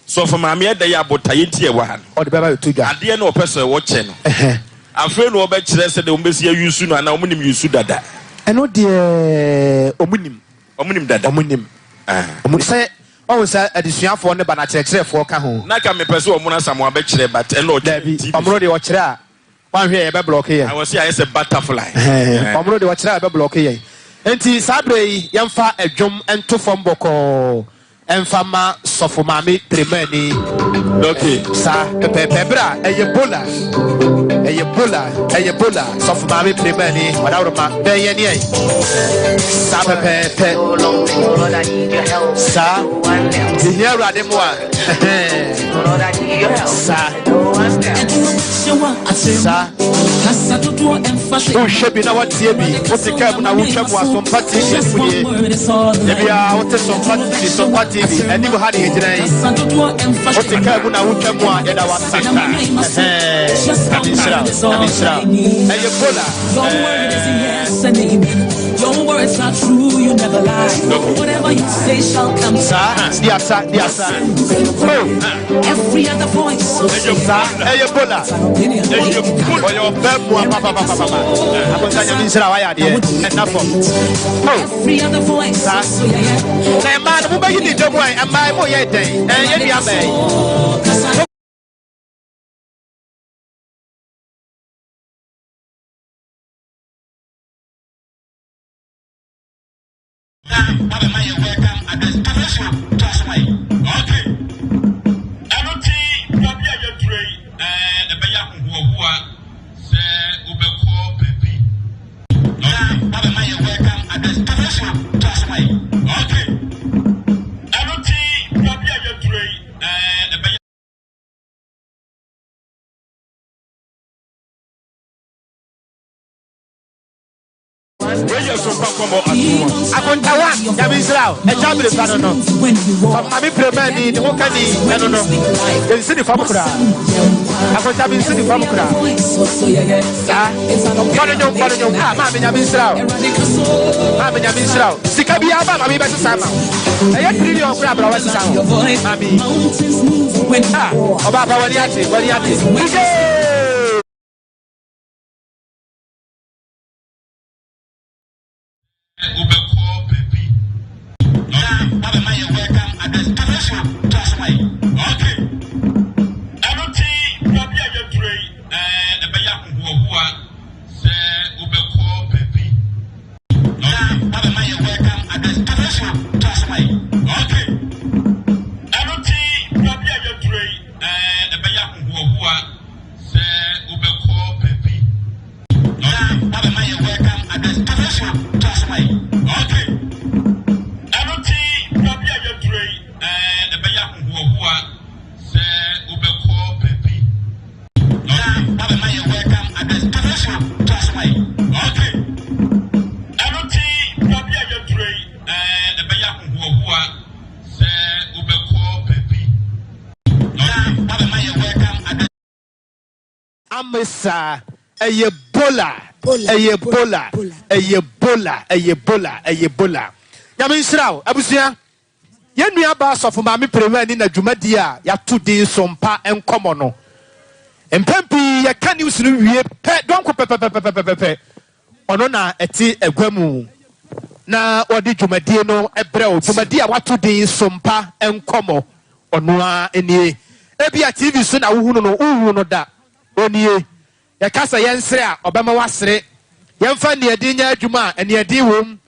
sɔfo maame ɛda yi abotaeɛ nti ɛwɔ ha no. Ɔde bɛba bɛto dwa. Adeɛ no ɔpɛ sɛ wɔkyɛ no. Afei na ɔbɛkyerɛ sɛ deɛ wɔbɛsi ayusu no anaa wɔn nim yusu dada. Ɛno deɛ wɔn nim. Wɔn nim dada. Wɔn nim. Wɔn sɛ Wahu sɛ adesuafoɔ no ba na akyerɛkyerɛfoɔ ka ho. Na ka mepɛ sɛ ɔmono Asamoah bɛkyerɛ but ɛna ɔkyerɛ Daabi, TV so. ɔmono deɛ ɔkyerɛ a wanhwɛ yɛ yɛbɛ blɔke yɛn. Ah wɔse ayɛ sɛ butterfly. Ɛhɛn, ɔmono deɛ ɔkyerɛ a yɛbɛ blɔke yɛn. Enti saa berɛ yi yɛmfa ɛdwom nto fam bɔkɔɔ mfa ma Sɔfo Maame Premani. Okay. Saa pɛpɛɛpɛ berɛ a ɛyɛ Bola, ɛyɛ Bola, ɛyɛ Bola, Sɔfo Maame Premani, Ɔdawuroma, bɛn yɛn ne yɛn. Saa pɛpɛɛpɛ. Saa. Yɛhia Awurade mmoa. Saa. Saa. Wohwɛ bi na woatie bi. Wote kaa mu na wotwa mu a Sompa TV anim nie. Da biara wote Sompa TV, Sompa TV. Anim ha na yɛgyina yi. Wote kaa mu na wotwa mu a yɛda wase. Nyame nhyira wo. Nyame nhyira wo. Ɛyɛ Bola. Your word is yes and amen. Your words are true, you never lie. Whatever you say shall come. Saa, di asa, di asa. Oh. Every other voice. Saa, ɛyɛ bola. Ɔyɛ ɔbɛ mu a papapapapa. Akonta nyame nhyira wayɛ adeɛ. Ɛna fam. Oh. Every other voice. Saa. Na mmaa no mobɛyi ne dwa mu a mmaa mo yɛ dɛn? Ɛyɛ nua bɛn? Na wabɛma yɛn welcome address. Professor, to aso ma yɛn. Okay. Ɛno nti, baabi a yɛaduru yi, ɛbɛyɛ ahohoahoa sɛ wobɛkɔ baabi. Na wabɛma yɛn welcome address. Professor, to aso ma yɛn. Okay. Ɛno nti, baabi a yɛaduru yi, ɛbɛyɛ. Wei yɛ sompa kɔmɔ atoma. Akonta one, Nyame nhyira wo. Agya bere pa no no. Sɔfo Maame Premani, ne ho kani, ɛno no. Yɛnsi ne fam koraa. Akonta bi nsi ne fam koraa. Saa. Bɔ no nwom, bɔ no nwom. Ah, maame Nyame nhyira wo. Maame Nyame nhyira wo. Sika biara ba maame bɛsesa ama wo. Ɛyɛ trillion koraa bra wɔsesa wo. Maame. Ah, ɔbaa pa w'ani agye, w'ani agye. DJ! Wobɛkɔ baabi na wabɛma yɛ welcome address. Kafɛsio to aso ma yɛ. Okay. Ɛno ti baabi a yɛdure yi, ɛbɛyɛ ahohoahoa sɛ wobɛkɔ baabi na wabɛma yɛ welcome address. Kafɛsio to aso ma yɛ. Okay. Ɛno ti baabi a yɛdure yi, ɛbɛyɛ ahohoahoa sɛ wobɛkɔ baabi na wabɛma yɛ welcome address. Kafɛsio to aso ma yɛ. Okay. Ɛno ti baabi a yɛdure yi, ɛbɛyɛ ahohoahoa sɛ wobɛkɔ baabi na wabɛma yɛ welcome address. Kafɛsio to aso ma yɛ. Okay. Ɛno ti baabi a yɛdure yi, ɛbɛyɛ ahohoahoa sɛ wobɛkɔ baabi na wabɛma yɛ welcome address. Amesa, ɛyɛ bola, ɛyɛ bola, ɛyɛ bola, ɛyɛ bola, ɛyɛ bola. Nyame nhyira wo, abusua. Yɛn nua baa Sɔfo Maame Premani na dwumadie a yɛato din Sompa Nkɔmmɔ no. Mpɛn pii yɛka news no wie pɛ, dɔnko pɛpɛpɛpɛpɛpɛ, ɔno na ɛte agua mu na wɔde dwumadie no brɛ wo. Dwumadie a wato din Sompa Nkɔmmɔ, ɔno ara nie. Ebia TV so na wohunu no, wonhuu no da. Onie. Yɛka sɛ yɛnsere a, ɔbɛma woasere. Yɛmfa nneɛden nyɛ adwuma a, nneɛden wom.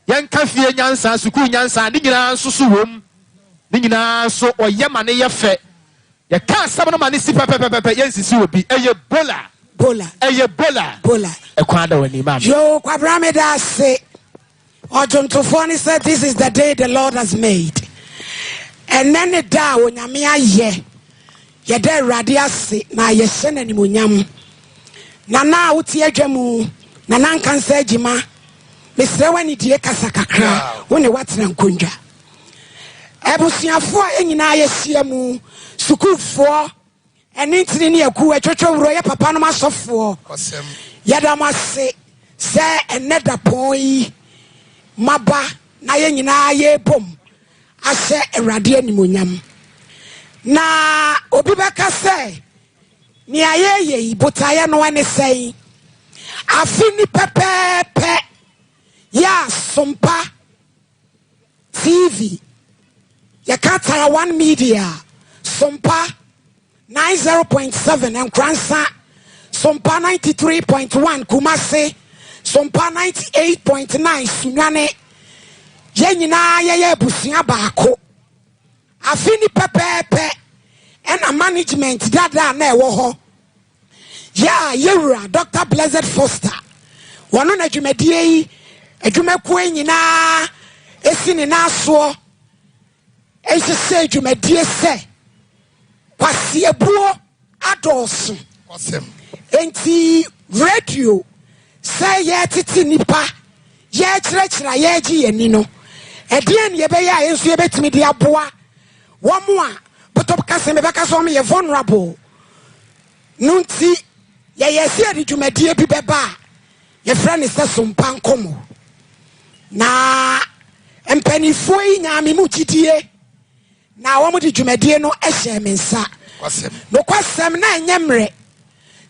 Yɛnka fie nyansa, sukuu nyansa, ne nyinaa nso so wom. Ne nyinaa nso, ɔyɛ ma no yɛ fɛ. Yɛka asɛm no ma no si pɛpɛpɛpɛ, yɛnsisi obi. Ɛyɛ bola. Bola. Ɛyɛ bola. Bola. Ɛkwan da w'anim, maame. Yoo, Kwabena meda ase. Ɔdwomtofoɔ no sɛ, This is the day the Lord has made. Ɛnɛ ne da a Onyame ayɛ. Yɛda Awurade ase na yɛhyɛ no animuonyam. Nana a wote adwa mu, Nana Nkansa Agyima, mesrɛ wo anidie kasa kakra, wo ne woatena nkondwa. Abusuafoɔ a yɛn nyinaa yɛhyia mu, sukuufoɔ, ɛne ntini ne akuw atwotwo wuro yɛ papa nom asɔfoɔ. Yɛda mo ase sɛ ɛnɛ dapɔn yi maba na yɛn nyinaa yɛrebom ahyɛ Awurade animuonyam. Na obi bɛka sɛ, nea yɛreyɛ yi, botaeɛ no ne sɛn? Afe ni pɛpɛɛpɛ yɛ a Sompa TV, yɛka Tara One Media, Sompa 90.7 Nkoransa, Sompa 93.1 Kumasi, Sompa 98.9 Sunyani. Yɛn nyinaa yɛyɛ abusua baako. Afe ni pɛpɛɛpɛ ɛna management dada a na ɛwɔ hɔ yɛ a yɛwura Dr. Blessed Foster, wɔno na dwumadie yi adwumakuo yi nyinaa esi ne nan soɔ nhyehyɛ dwumadie sɛ kwasiebuo adɔɔso. Enti radio sɛ yɛtete nipa, yɛkyerɛkyerɛ a yɛgye yɛn ani no, ɛdeɛn ne yɛbɛyɛ a yɛn nso yɛbɛtumi de aboa wɔn a bɔtɔ kasa mebɛka sɛ wɔn yɛ vulnerable no. Nti yɛyɛ sɛ yɛde dwumadie bi bɛba a yɛfrɛ ne sɛ Sompa Nkɔmmɔ, na mpanimfoɔ yi nyaa me mu gyidie na wɔn de dwumadie no hyɛ me nsa. Nokwasɛm na ɛnyɛ mmerɛ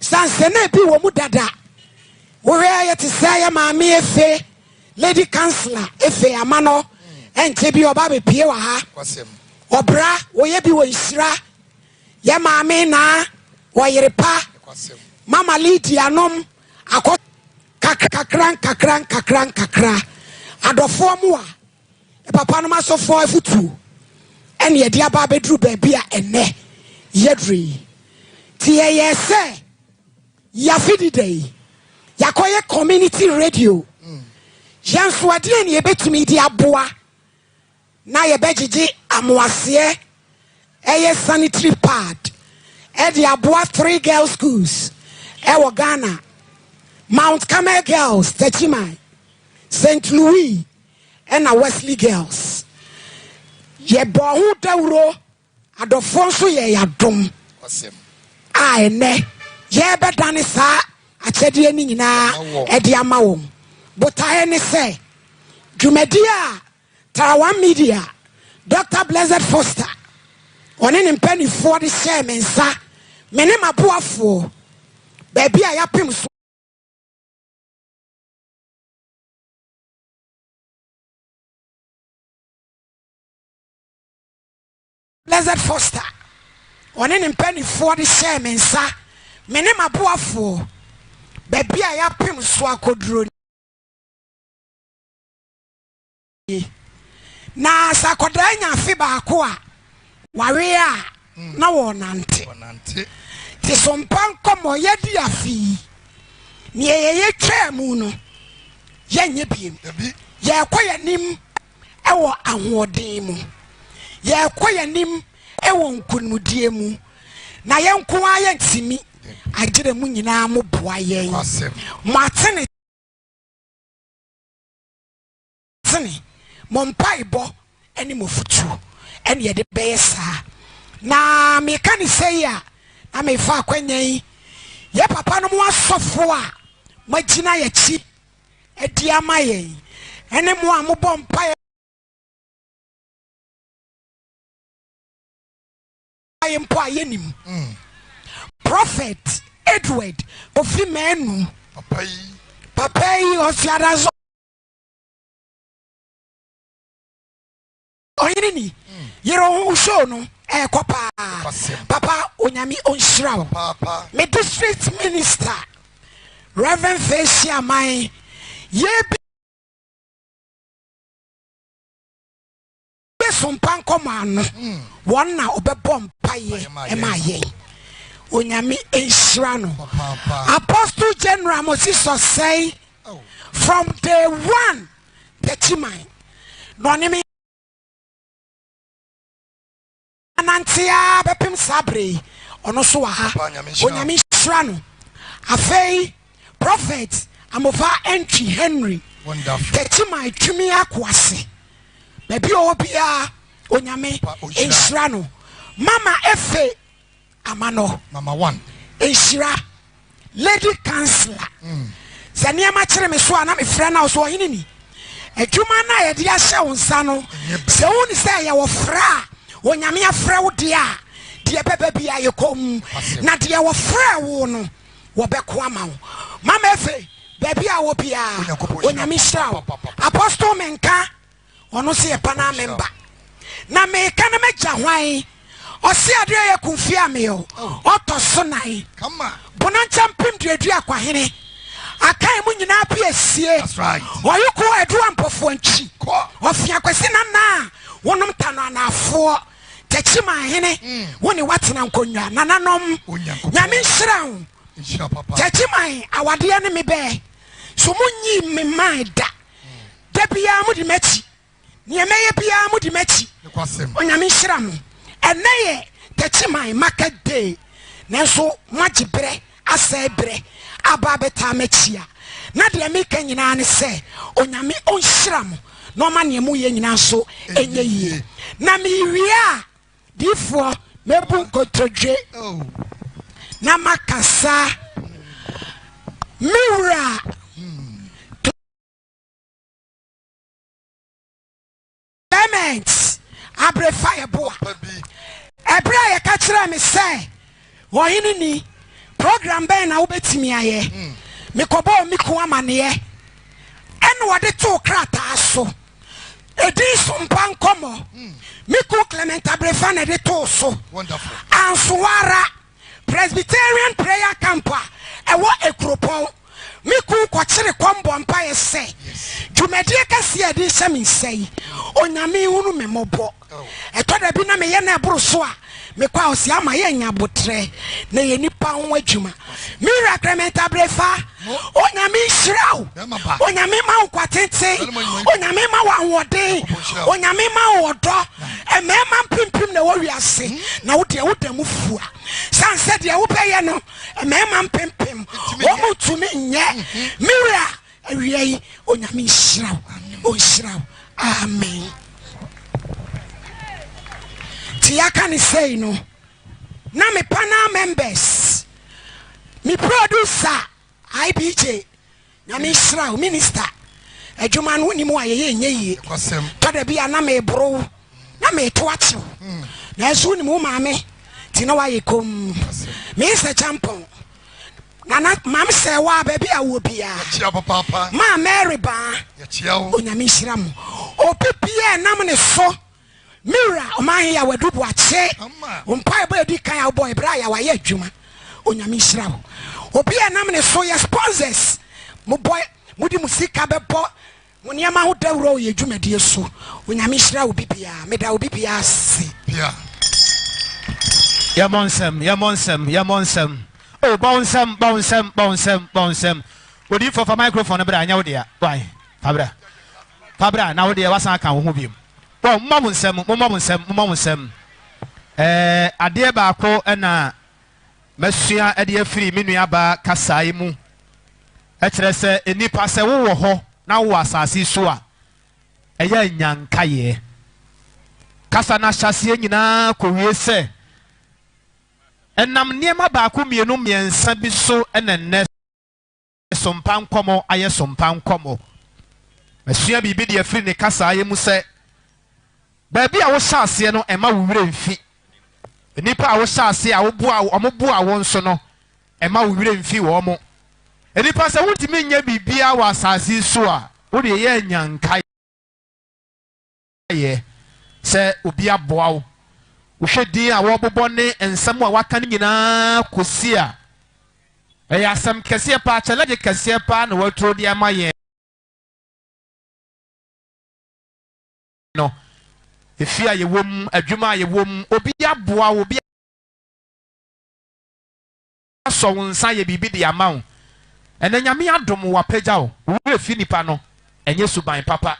sanse na ebi wɔ mu dada. Wohwɛ yɛte sɛ yɛ maame Efe, Lady Councillor Efe ama no, ɛnkyɛ bi ɔba abɛpie wɔ ha. Ɔbra wɔyɛ bi wɔ nhyira yɛ maame na wɔyere pa Mama Lydia nom akɔ kakra nkakra nkakra nkakra. Adɔfoɔ mu a papa nom asɔfoɔ afutuo ɛne yɛde aba abɛduru baabi a ɛnɛ yɛduru yi. Nti yɛyɛ sɛ yɛafe dida yi, yɛakɔyɛ community radio. Yɛn nso adeɛ ne yɛbɛtumi de aboa na yɛbɛgyegye amoaseɛ, ɛyɛ sanitary pad, ɛde aboa three girls schools ɛwɔ Ghana: Mount Carmel Girls Techiman, St. Louis ɛna Wesley Girls. Yɛbɔɔ ho dawuro, adɔfoɔ nso yɛɛ yɛn adom a ɛnnɛ yɛrebɛdane saa akyɛdeɛ no nyinaa de ama wɔn. Botaeɛ ne sɛ, dwumadie a Tarawan Media, Dɔkta Blessed Foster, ɔne ne mpanimfoɔ de hyɛɛ me nsa, me ne m'aboafoɔ, baabi a yɛapem so. Blessed Foster, ɔne ne mpanimfoɔ de hyɛɛ me nsa, me ne m'aboafoɔ, baabi a yɛapem so akɔduro nie. Na sɛ akwadaa nya afe baako a, wawe a, na wɔrenante. Nti so mpa nkɔmmɔ yɛadi afe yi, neɛ yɛyɛ twaa mu no, yɛnyɛ biem. Yɛrekɔ yɛn anim wɔ ahoɔden mu. Yɛrekɔ yɛn anim wɔ nkonimdie mu. Na yɛn nko ara yɛntumi, agyerɛ mo nyinaa mo boa yɛn. Mo atene. Tene, mo mpaebɔ ne mo afotuo ne yɛde bɛyɛ saa. Na meka ne sei a, na mefa akwanya yi, yɛ papa no mo asɔfoɔ a moagyina yɛakyi adi ama yɛn, ne mo a mobɔ mpaeɛ mpo a yɛnim. Prophet Edward Kofi Manu, papa yi ɔfiada Ɔhene ni yere wo ho show no ɛɛkɔ paa papa onyame ɔnhyira wo me district minister Reverend Facia Aman yɛ bi sompa nkɔmɔ ano wɔn na ɔbɛbɔ mpaeɛ ɛma yɛn onyame nhyira no Apostle General Moses Ɔsɛe from day one Techiman na ɔne me anante ara bɛpem saa berɛ yi, ɔno nso wɔ ha. Onyame nhyira no. Afei Prophet Amofa Antwi Henry, Techiman Twumi Akoase, baabi a ɔwɔ biara, Onyame nhyira no. Mama Efe Amanɔ. Mama one. Nhyira. Lady councillor. Sɛ nneɛma kyere me so a na mefrɛ no a ɔsɛ ɔhene ni. Adwuma no a yɛde ahyɛ wo nsa no sɛ wohu sɛ ɛyɛ wɔfrɛ a Onyame afrɛ wo deɛ a deɛ ɛbɛba bi a yɛ komm na deɛ wɔfrɛ wo no wɔbɛko ama wo. Mama Efe baabi a wɔ biara Onyame nhyira wo. Apostle Menka. Ɔno nso yɛ panel member. Na meka no m'agya hwan? Ɔse adeɛ yɛ kumfie a meyɛ ɔtɔ so nan. Bonankyɛ mpem duadua kwahene. Akan mu nyinaa bi asie. Ɔyoko aduru ampɔfoɔ nkyi. Ɔfea kwasi nana a wonom tano anaafoɔ. Takyiman hene wo ne watena nkonnwa. Nananom Nyame nhyira wo. Takyiman awadeɛ ne me bɛɛ. So mo nyii me mae da. Da biara modi m'akyi. Nea mɛyɛ biara modi m'akyi. Onyame nhyira mo. Ɛnɛ yɛ Techiman market day nanso moagye berɛ asɛe berɛ aba abɛtaa m'akyi a na deɛ meka nyinaa ne sɛ Onyame ɔnhyira mo na ɔma nea moyɛ nyinaa nso ɛnyɛ yie. Na mewie a Difoɔ, mɛbu nkotodwe na makasa, me wura. Clement Abrefa Yeboah. Ɛberɛ a yɛka kyerɛɛ me sɛ ɔhene ni, program bɛn na wobɛtumi ayɛ? Mekɔbɔɔ me kun amaneɛ ɛna ɔde too krataa so. Edin so mpa nkɔmmɔ. Me kun Clement Abrefa na ɛde too so. Anso ara, Presbyterian Prayer Camp a ɛwɔ Ekuropɔn, me kun kɔkyere kɔm bɔ mpaeɛ sɛ, Dwumadie kɛseɛ a ɛde rehyɛ me nsa yi, Onyame nhunu me mmɔbɔ. Ɛtɔ da bi na meyɛ na ɛboro so a, mekɔ a ɔse ama yɛanya aboterɛ na ɛyɛ nipa ho adwuma. Me wura Clement Abrefa, Onyame nhyira wo. Onyame ma wo nkwa tenten. Onyame ma wo ahoɔden. Onyame ma wo ɔdɔ. Mmarima mpempem na ɛwɔ wiase, na wo deɛ woda mu fua. San sɛ deɛ wobɛyɛ no, mmarima mpempem wɔn ntumi nyɛ. Me wura, awia yi, Onyame. Onyame nhyira wo, ɔnhyira wo. Amen. Nti yɛaka ne sei no, na me panel members, me producer IBJ, Nyame nhyira wo minister, adwuma no wonim a yɛyɛ nyɛ yie. Tɔ da bi a na meboro wo, na meto akye wo, nanso wonim wo maame nti na woayɛ komm. Meyɛ Kyampɔn, Nana mam sɛ waa baabi a wɔ biara. Maa Mary baa, Onyame nhyira mo. Obi biara ɛnam ne so. Me wura ɔman yaw adu boakye wo mpaebɔ a edi kan a wobɔe bere a yaw ayɛ adwuma Onyame nhyira wo obi a ɛnam ne so yɛ sponsors mo bɔ mode mo sika bɛbɔ mo nneɛma ho dawuro wɔ yɛ dwumadie so Onyame nhyira obi biara meda obi biara ase. Pia. Yɛmmɔ nsɛm, yɛmmɔ nsɛm, yɛmmɔ nsɛm. Oh, bɔ wo nsam, bɔ wo nsam, bɔ wo nsam, bɔ wo nsam. Odiyifoɔ, fa microphone no bra, ɛnyɛ wo dea. Wai, fa bra. Fa bra, na wo deɛ woasan aka wo ho biom. Bɔ, mommɔ mo nsam, mommɔ mo nsam, mommɔ mo nsam. Ɛɛ, adeɛ baako na masua de afiri me nuabaa kasaa yi mu. Ɛkyerɛ sɛ nnipa sɛ wowɔ hɔ na wowɔ asase yi so a, ɛyɛ a nya nkaeɛ. Kasa no ahyɛaseɛ nyinaa kɔwie sɛ, ɛnam nneɛma baako mmienu mmiɛnsa bi so na nnɛ Sompa nkɔmɔ ayɛ sompa nkɔmɔ. Masua biribi de afiri ne kasaeɛ mu sɛ, baabi a wohyɛ aseɛ no mma wo werɛ mfi. Nnipa a wohyɛ aseɛ a woboa wɔn boa wo nso no, mma wo werɛ mfi wɔn. Nnipa sɛ wontumi nyɛ biribiara wɔ asase yi so a, wo deɛ yɛ anya nkaeɛ. yɛ sɛ obi aboa wo. Wohwɛ din a wɔrebobɔ ne nsɛm a wɔaka no nyinaa kɔsi a, ɛyɛ asɛm kɛseɛ paa, challenge kɛseɛ paa na wɔaturo de ama yɛn no. Efie a yɛwɔ mu, adwuma a yɛwɔ mu, obi aboa wo, obi asɔ wo nsa ayɛ biribi de ama wo. Ɛnɛ Nyame adom wo, wapagya wo, wo werɛ fi nipa no, ɛnyɛ suban papa.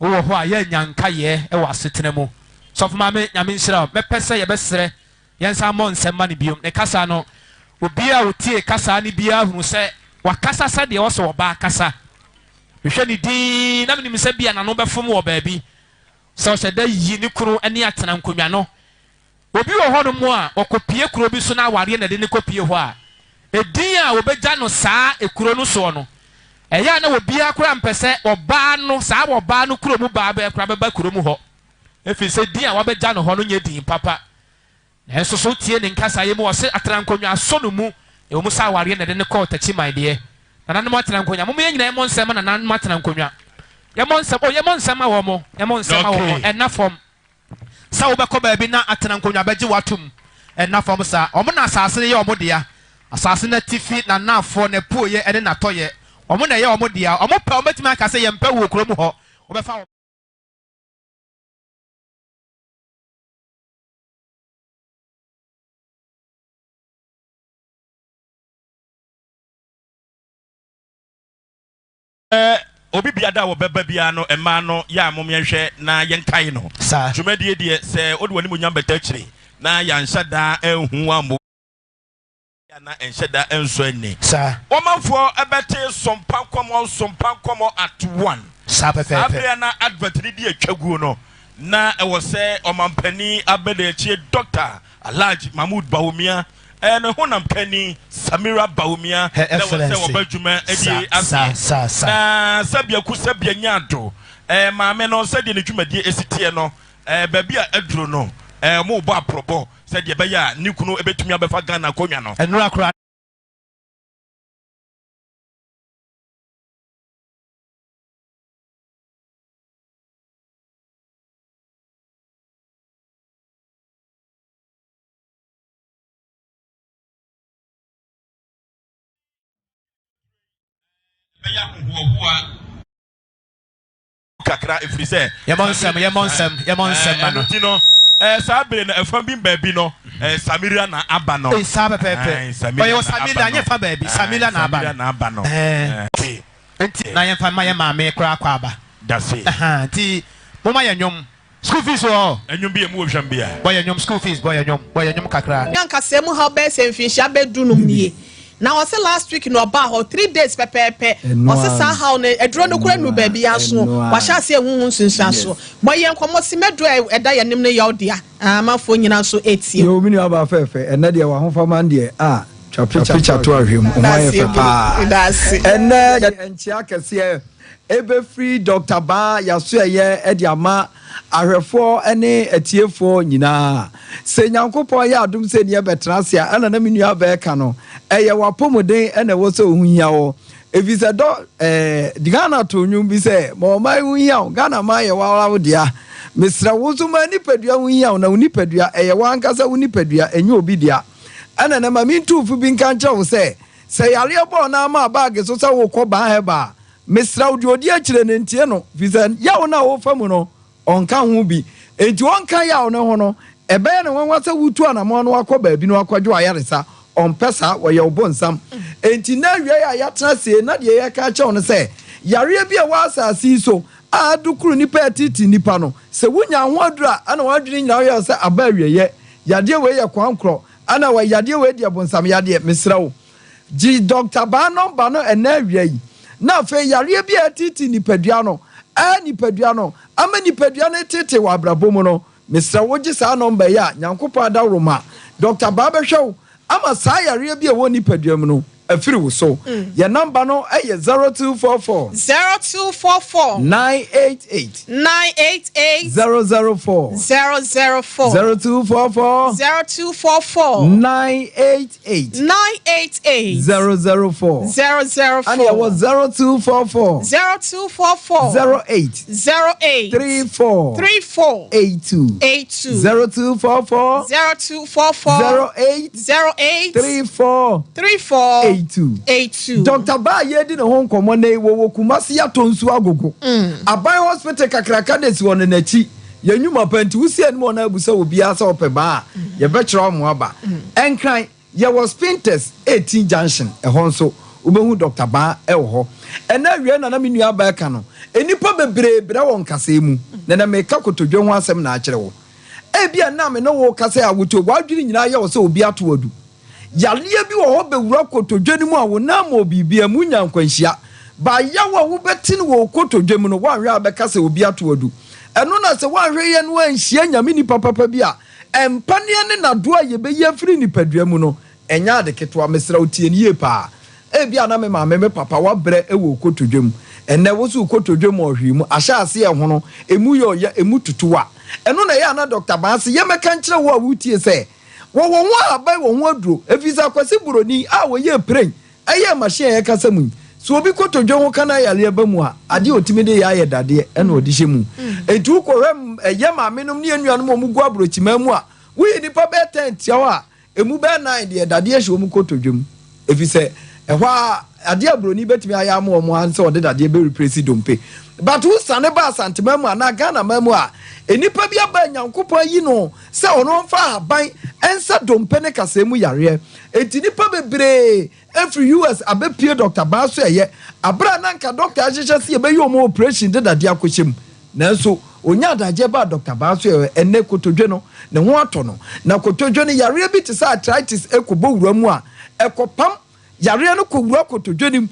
Wowɔ hɔ a yɛ nya nkayɛɛ wɔ asetena mu. Sɔfo Maame, Nyame nhyira wo. Mɛpɛ sɛ yɛbɛsrɛ yɛnsan mmɔ nsɛm ma no biom. Ne kasa no, obiara a otiee kasaa no biara hunu sɛ wakasa sɛdeɛ ɛwɔ sɛ ɔbaa kasa. Mehwɛ no dinn na menim sɛ bia n'ano bɛfom wɔ baabi. Sɛ ɔhyɛ da yi ne kunu ne atena nkonnwa no, Obi wɔ hɔnom a, ɔkɔpue kuro bi so na awareɛ na ɛde no kɔpue hɔ a, edin a wɔbɛgya no saa kuro no soɔ no, ɛyɛ a na obiara koraa mpɛ sɛ ɔbaa no, saa ɔbaa no kurom baa bɛɛ koraa bɛba kurom hɔ, ɛfiri sɛ din a wɔabɛgya no hɔ no nyɛ din papa. Nanso so wotie ne nkasaeɛ mu? Ɔse Atenankonnwa asɔ no mu, ɛwɔ mu sɛ awareɛ na ɛde no kɔɔ Takyiman deɛ. Nananom Atenankonnwa, momma yɛn nyinaa yɛmmɔ nsɛm ma nananom Atenankonnwa. Yɛmmɔ nsɛm, oh, yɛmmɔ nsɛm ma wɔn, yɛmmɔ nsɛm ma wɔn, ɛnna fam. Sɛ wobɛkɔ baabi na atena nkonnwa bɛgye wo atom. Ɛnna fam saa. Wɔn na asase no yɛ wɔn dea. Asase no atifi, n'anaafoɔ, n'apueeɛ ne n'atɔeɛ. Wɔn na ɛyɛ wɔn dea. Wɔpɛ a, wɔbɛtumi aka sɛ, 'Yɛmpɛ wo wɔ kurom hɔ. Wobɛfa wɔn. Obi biada a wɔbɛba biara no mmaa no yɛ a mom yɛnhwɛ na yɛnkae no. Saa. Dwumadie deɛ sɛ wode w'animuonyam bɛta akyire na yɛanhyɛ da anhu wo ammɔ a na ɛnhyɛ da nsɔ ani. Saa. Ɔmanfoɔ bɛte sompa nkɔmmɔ sompa nkɔmmɔ at one. Saa Saa pɛpɛɛpɛ. bere a na advert no di atwa guo no na ɛwɔ sɛ ɔmampanin abadiakyire Dɔkta Alhaji Mahmood Bawumia ne honam kanni Samira Bawumia Her na ɛwɔ sɛ Excellency. wɔba dwuma Sa, die sa, aseɛ. sa, sa. Na sɛbea ku sɛbea nya ado maame no sɛdeɛ ne dwumadie si teɛ no, baabi a aduro no, wɔrebɔ aporɔbɔ sɛdeɛ ɛbɛyɛ a ne kunu bɛtumi abɛfa Ghana akonnwa no. Nnora koraa. Ɛbɛyɛ ahohoahoa kakra ɛfiri sɛ. Yɛmmɔ nsɛm, yɛmmɔ nsɛm, yɛmmɔ nsɛm ma no. Ɛno nti no, saa bere no ɛfa bi baabi no, Samaria na aba no. Ei, saa pɛpɛɛpɛ. Samaria Ɔyɛ wɔ na aba Samaria, no. nyɛ fa baabi, Samaria na aba Samaria no. na aba no. Ɛɛ. Nti na yɛmfa mma yɛn maame koraa kɔ aba. Dase. Ɛhaa, nti momma yɛn nnwom. School fees wɔ hɔ. Ɛnwom bi emu wɔ hwam bi a. Bɔ yɛn nnwom school fees bɔ yɛn nnwom bɔ yɛn nnwom kakra. Me ankasa mu haw bɛyɛ sɛ mfinhyia bɛ dunum nie. Na ɔse last week na ɔbaa hɔ, 3 days pɛpɛɛpɛ. Ɛno Ɔse ara saa no. haw no, aduro no kora Ɛno nu ara, baabi aso. ɛno ara. Wahyɛ ase ehuhu nsunsuansoɔ. Bɔ yɛn nkɔmmɔ si mɛduro a ɛda yɛn anim no yɛ ɔdea. Amanfoɔ nyinaa nso etie. Yo, me nua baa fɛɛfɛ, ɛnɛ deɛ w'ahofama deɛ a twa picture to ahwɛ mu, ho ayɛ fɛ paa. Ɛnɛ yɛde nkyea kɛseɛ ɛbɛfiri Dr. Baa Yasoɛyɛ ɛde ama ahwɛfoɔ ne atiefoɔ nyinaa. Sɛ Nyankopɔn yɛ adom sɛ ni ɛbɛtena ase a, ɛna na me nua bɛɛka no, ɛyɛ w'apɔmuden ɛna ɛwɔ sɛ ɔho hia wɔ. Ɛfiri sɛ dɔ ɛɛ Ghana to nnwom bi sɛ, ma ɔman ho hia wo, Ghana man yɛ w'ara wo dea. Mesrɛ wo nso ma nipadua ho hia wo, na wo nipadua ɛyɛ w'ankasa wo nipadua, ɛnyɛ obi dea. Ɛna na ma mentu fo bi nka nkyerɛ wo sɛ, sɛ yareɛ bɔɔ na ama baage so sɛ wokɔ Ban Herbal a, mesrɛ wo deɛ ɔdi akyire no ntie no, firi sɛ yaw no a wofa mu no, ɔnka ho bi. Enti ɔnka yaw no ho no, ɛbɛyɛ no nwanwa sɛ wotu anammɔn na wakɔ baabi na wakɔgye w'ayaresa. Ɔmpɛ saa, ɔyɛ wo bonsam. Enti nnɛ awiei a yɛatena ase yi, na deɛ yɛreka akyerɛ wo ne sɛ, yareɛ bi a ɛwɔ asase yi so a adokoro nnipa a ɛteetee nnipa no, sɛ wonya ho aduru a, ɛna w'adwene nyinaa yɛ wo sɛ aba awieeɛ. Yadeɛ wei yɛ koankorɔ, ɛna wɔ yadeɛ wei deɛ bonsam yadeɛ. Mesrɛ wo, gye Dɔkta Baa nɔmba no ɛnnɛ awia yi, na afei yareɛ bi a ɛteetee nipadua no, a nipadua no, ama nipadua no reteetee wɔ abrabɔ mu no, mesrɛ wo gye saa nɔmba yi a Nyankopɔn adaworoma, Dɔkta Baa bɛhwɛ wo ama saa yareɛ bi a ɛwɔ nipadua mu no afiri wo so. Yɛn nɔmba no yɛ 0244. 0244. 988. 988. 004. 004. 0244. 0244. 988. 988. 004. 004. Ɛna ɛwɔ 0244. 0244. 08. 08. 34. 34. 82. 82. 0244. 0244. 08. 08. 34. 34. 82. 82. Dr. Baa yɛdi ne ho nkɔmmɔ na wɔwɔ Kumasi atɔ nsuo agogo. Aban hospital kakraka na esi hɔ no n'akyi. Yɛn nnwuma pa nti wosi anim hɔ na abusa obiara sɛ ɔpɛ baa a, yɛbɛkyerɛ ɔmo aba. Ɛnkran, yɛwɔ Spintex 18 junction, ɛhɔ nso wobɛhu Dr. Baa ɛwɔ hɔ. Ɛnɛ awia na na me nua baa ka no, nnipa bebree brɛ wɔ nkasɛɛ mu. Na na meka kotodwe ho asɛm na akyerɛ wo. Ebia na me ne wo kasa a wotie, w'adwene nyinaa yɛ wo sɛ obi ato adu. Yareɛ bi wɔ hɔ bɛwura kotodwe no mu a wo nan mmɔɔ biribiara mu, wonya nkwanhyia. Ba yaw a wobɛte no wɔ wo kotodwe mu no, woanhwɛ a bɛka sɛ obi ato adu. Ɛno na sɛ woanhwɛ yie na woanhyia Nyame nipa papa bi a, mpaneɛ ne nadoɔ a yɛbɛyi afiri nipadua mu no, ɛnyɛ ade ketewa. Mesrɛ wo tie no yie paa. Ebia na me maame, me papa, woabrɛ wɔ wo kotodwe mu. Ɛnnɛ wo nso wo kotodwe mu ɔhwee mu, ahyɛ aseɛ ɛhono, ɛmu yɛ ɔya, ɛmu tutu a. Ɛno na ɛyɛ a na Dɔkta Baa se yɛmmɛka nkyerɛ wo a woretie sɛ, Wɔwɔ ho ahaban wɔ ho aduro, efisɛ Akwasi Buroni a ɔyɛɛ pren yɛɛ machine a yɛkasa mu yi, sɛ obi kotodwe ho ka na yareɛ ba mu a, adeɛ a ɔtumi de yɛ ayɛ dadeɛ na ɔde hyɛ mu. Enti wokɔhwɛ ɛyɛ maamenom ne yɛn nuanom a wɔgu aborɔkyiman mu a, woyi nnipa bɛyɛ ten tia hɔ a, ɛmu bɛyɛ nine deɛ dadeɛ hyɛ wɔn kotodwe mu. Efisɛ ɛhɔ ara adeɛ a buroni bɛtumi ayɛ ama wɔn ara ne sɛ ɔde dadeɛ bɛ replace dompe. But wo sane ba Asanteman mu anaa Ghanaman mu a, nnipa bi aba a Nyankopɔn ayi no sɛ ɔno ɔmfa ahaban nsa dompe ne kasɛɛ mu yareɛ. Enti nnipa bebree firi US abɛpue Doctor Baa so ɛyɛ aberɛ a na anka doctor ahyehyɛ sɛ yɛbɛyɛ wɔn operation de dadeɛ akɔhyɛ mu. Nanso ɔnyaa adagyeɛ baa Doctor Baa so ɛyɛ ɛnnɛ kotodwe no ne ho atɔ no. Na kotodwe no yareɛ bi te sɛ arthritis kɔbɔ wura mu a, ɛkɔpam Yareɛ no kɔwura kotodwe no mu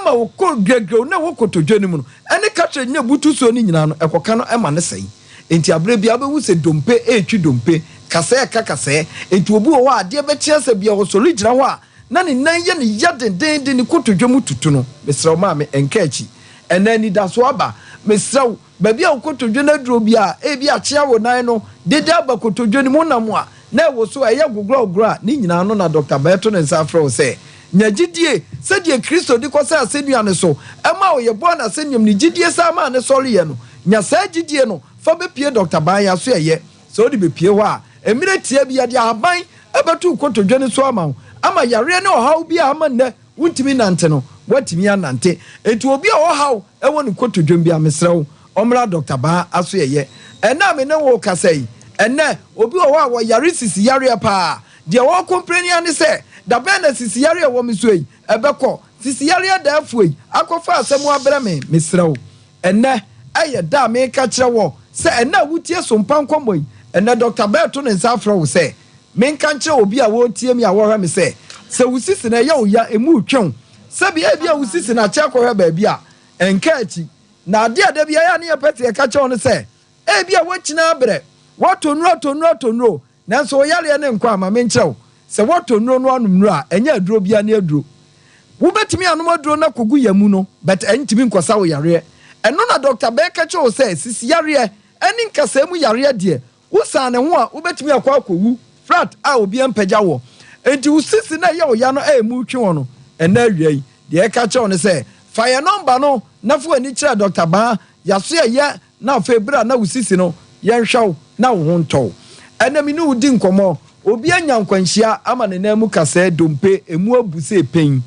ma ɔkɔ grɛgrɛw no a ɛwɔ kotodwe no mu no ne cartilage no a ɛbutu soɔ no nyinaa no, ɛkɔka no ma no sɛe. Enti aberɛ biara wobɛhu sɛ dompe retwi dompe, kasɛɛ reka kasɛɛ. Enti obi wɔ hɔ a adeɛ bɛkye asɛ biara ɔsɔre gyina hɔ a na ne nan yɛ no ya dendeenden, ne kotodwe mu tutu no. Mesrɛ wo maame, nka akyi. Ɛnnɛ anidasoɔ aba. Mesrɛ wo, Baabi a wo kotodwe no aduro bi a ebia akyea wo nan no dede aba kotodwe no mu wonam a na ɛwoso a ɛyɛ gogorɔgorɔ a, ne nyinaa no na Dɔkta bɛto ne nsa afrɛ wo sɛ nya gyidie sɛdeɛ Kristo de kɔsɛɛ asɛnnua no so maa wo yɛbɔɔ no asɛnnuam ne gyidie saa maa no sɔreeɛ no. Nya saa gyidie no fa bɛpue Dɔkta Ban asoɛeɛ. Sɛ wode bɛpue hɔ a, mmerɛ tiaa bi yɛde ahaban bɛto wo kotodwe no so ama wo ama yareɛ ne ɔhaw bi a ama nnɛ wontumi nnante no, woatumi anante. Enti obi a ɔwɔ haw wɔ ne kotodwem biara, mesrɛ wo, ɔmmra Dɔkta Baa asoɛeɛ. Ɛnnɛ a me ne wo rekasa yi, ɛnnɛ, obi wɔ hɔ a ɔyare sisi yareɛ paa. Deɛ ɔrekompleni ara ne sɛ, Da bɛn na sisi yareɛ a ɛwɔ me so yi, ɛbɛkɔ? Sisi yareɛ daafoɔ yi akɔfa asɛm abrɛ me. Mesrɛ wo, ɛnnɛ yɛ da a mereka kyerɛ wɔ sɛ ɛnnɛ a wotie Sompa Nkɔmmɔ yi, ɛnnɛ Dɔkta Baa reto ne nsa afrɛ wo sɛ menka nkyerɛ obi a ɔretie me a ɔrehwɛ me sɛ, Sɛ wo sisi no ɛyɛ wo ya, emu retwe wo. Sɛbi ebia wo sisi no akyɛ akɔhwɛ baabi a, ɛnka akyi. Na adeɛ a da biara yɛ a ne yɛpɛ sɛ yɛka kyerɛ wo ne sɛ, ebia woakyini abrɛ, woatɔ nnuro atɔ nnuro atɔ nnuro, nanso wo yareɛ no nkɔ a, ma menkyerɛ wo, sɛ woatɔ nnuro na woanom nnuro a, ɛnyɛ aduro biara ne aduro. Wobɛtumi anom aduro no akɔgu yamu no, but ɛntumi nkɔsa wo yareɛ. Ɛno na Dɔkta Bɛɛ ka kyerɛ wo sɛ, sisi yareɛ ne nkasɛɛ mu yareɛ deɛ, Wosan ne ho a, wobɛtumi akɔ akɔwu flat a obiara mpagya woɔ. Enti wo sisi no a ɛyɛ wo ya no a ɛmu retwe wo no, ɛnnɛ awia yi, deɛ yɛka kyerɛ wo ne sɛ, fa yɛn nɔmba no na fa w'ani kyerɛ Dɔkta Baa, yɛaso ɛyɛ na afei berɛ a na wo sisi no, yɛnhwɛ wo na wo ho ntɔ wo. Ɛnnɛ me ne wo di nkɔmmɔ, obi anya nkwanhyia ama ne nan mu kasɛɛ dompe ɛmu abu sɛ pɛn.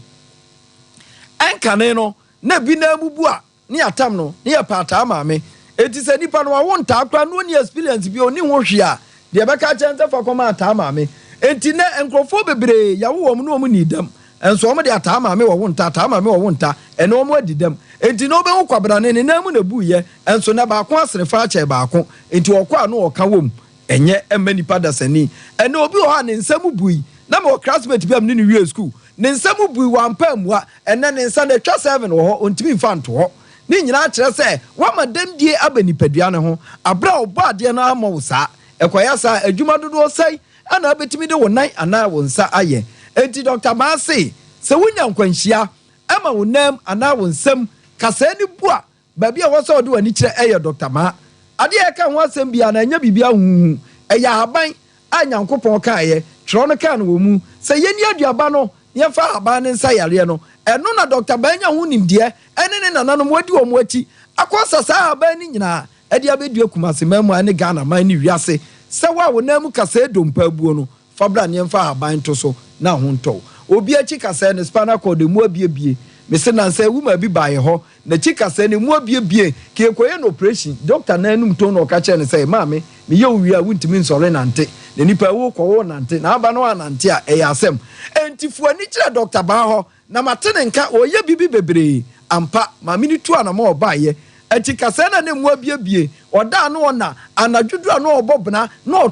Ɛnkane no, na bi nan mu bu a, ne atam no ne yɛ paataa maame enti sɛ nipa no wawo ntaa koraa na ɔnni experience bi ɔnni ho hwee a deɛ ɛbɛka akyerɛ no sɛ fa kɔma ataa maame enti nɛ nkurɔfoɔ bebree yawo wɔn ne wɔn nnii dɛm nso wɔn de ataa maame wɔwo nta ataa maame wɔwo nta ɛnɛ wɔn adi dɛm enti na wobɛhu kwabrane ne nan mu na ɛbuiɛ nso nɛ baako asene fa akyɛn baako enti ɔkɔ a na ɔka wɔm ɛnyɛ ɛmma nipa dasani ɛnɛ obi wɔ hɔ a ne nsa mu bui na mewɔ classmate bi a mene no wiee school Ne nsa mu bui, wampa ammua. Ɛnnɛ ne nsa no atwa seven wɔ hɔ, ɔntumi mfa nto hɔ. Ne nyinaa kyerɛ sɛ woama dɛmdie aba nipadua no ho aberɛ a Ɔbɔadeɛ no ammɔ wo saa. Ɛkɔyɛ saa a, adwuma dodoɔ sɛn na wobɛtumi de wo nan anaa wo nsa ayɛ? Enti Dɔkta Maa se, sɛ wonya nkwanhyia ma wo nan mu anaa wo nsam kasɛɛ no bu a, Baabi a ɛwɔ sɛ ɔde w'ani kyerɛ yɛ Dɔkta Maa. Adeɛ a yɛka ho asɛm biara no, ɛnyɛ biribi ahuhuhu. Ɛyɛ ahaban a Nyankopɔn kaeɛ, twerɛ no kaa no wɔ mu sɛ yɛnni aduaba no na yɛmfa ahaban no nsa yareɛ no. Ɛno na Dɔkta Baa nya ho nimdeɛ ɛne ne nananom wɔadi wɔn akyi akɔsa saa ahaban no nyinaa de abɛdua Kumasi man mu ne Ghana man ne wiase sɛ wo a wo nan mu kasɛɛ dompe abuo no Fa bra na yɛmfa ahaban nto so na ho ntɔ wo. Obi akyi kasɛɛ ne spinal cord emu abiebie. Mese nansa yi woman bi baa yɛ hɔ, n'akyi kasɛɛ no emu abiebie, nka yɛkɔyɛ no operation, doctor no anum ton na ɔka kyerɛɛ no sɛ, maame, meyɛ wo wie a wontumi nsɔre nante, na nipa yi wokɔ worenante, na aba na woanante a ɛyɛ asɛm. Enti fo ani kyerɛ doctor baa hɔ, na mate ne nka, ɔreyɛ biribi bebree. Ampa, maame no tuu anamɔn ɔbaeɛ. Akyi kasɛɛ no a na emu abiebie, ɔda a na ɔna, anadwo duru a na ɔrebɔ bena, na ɔtɔ.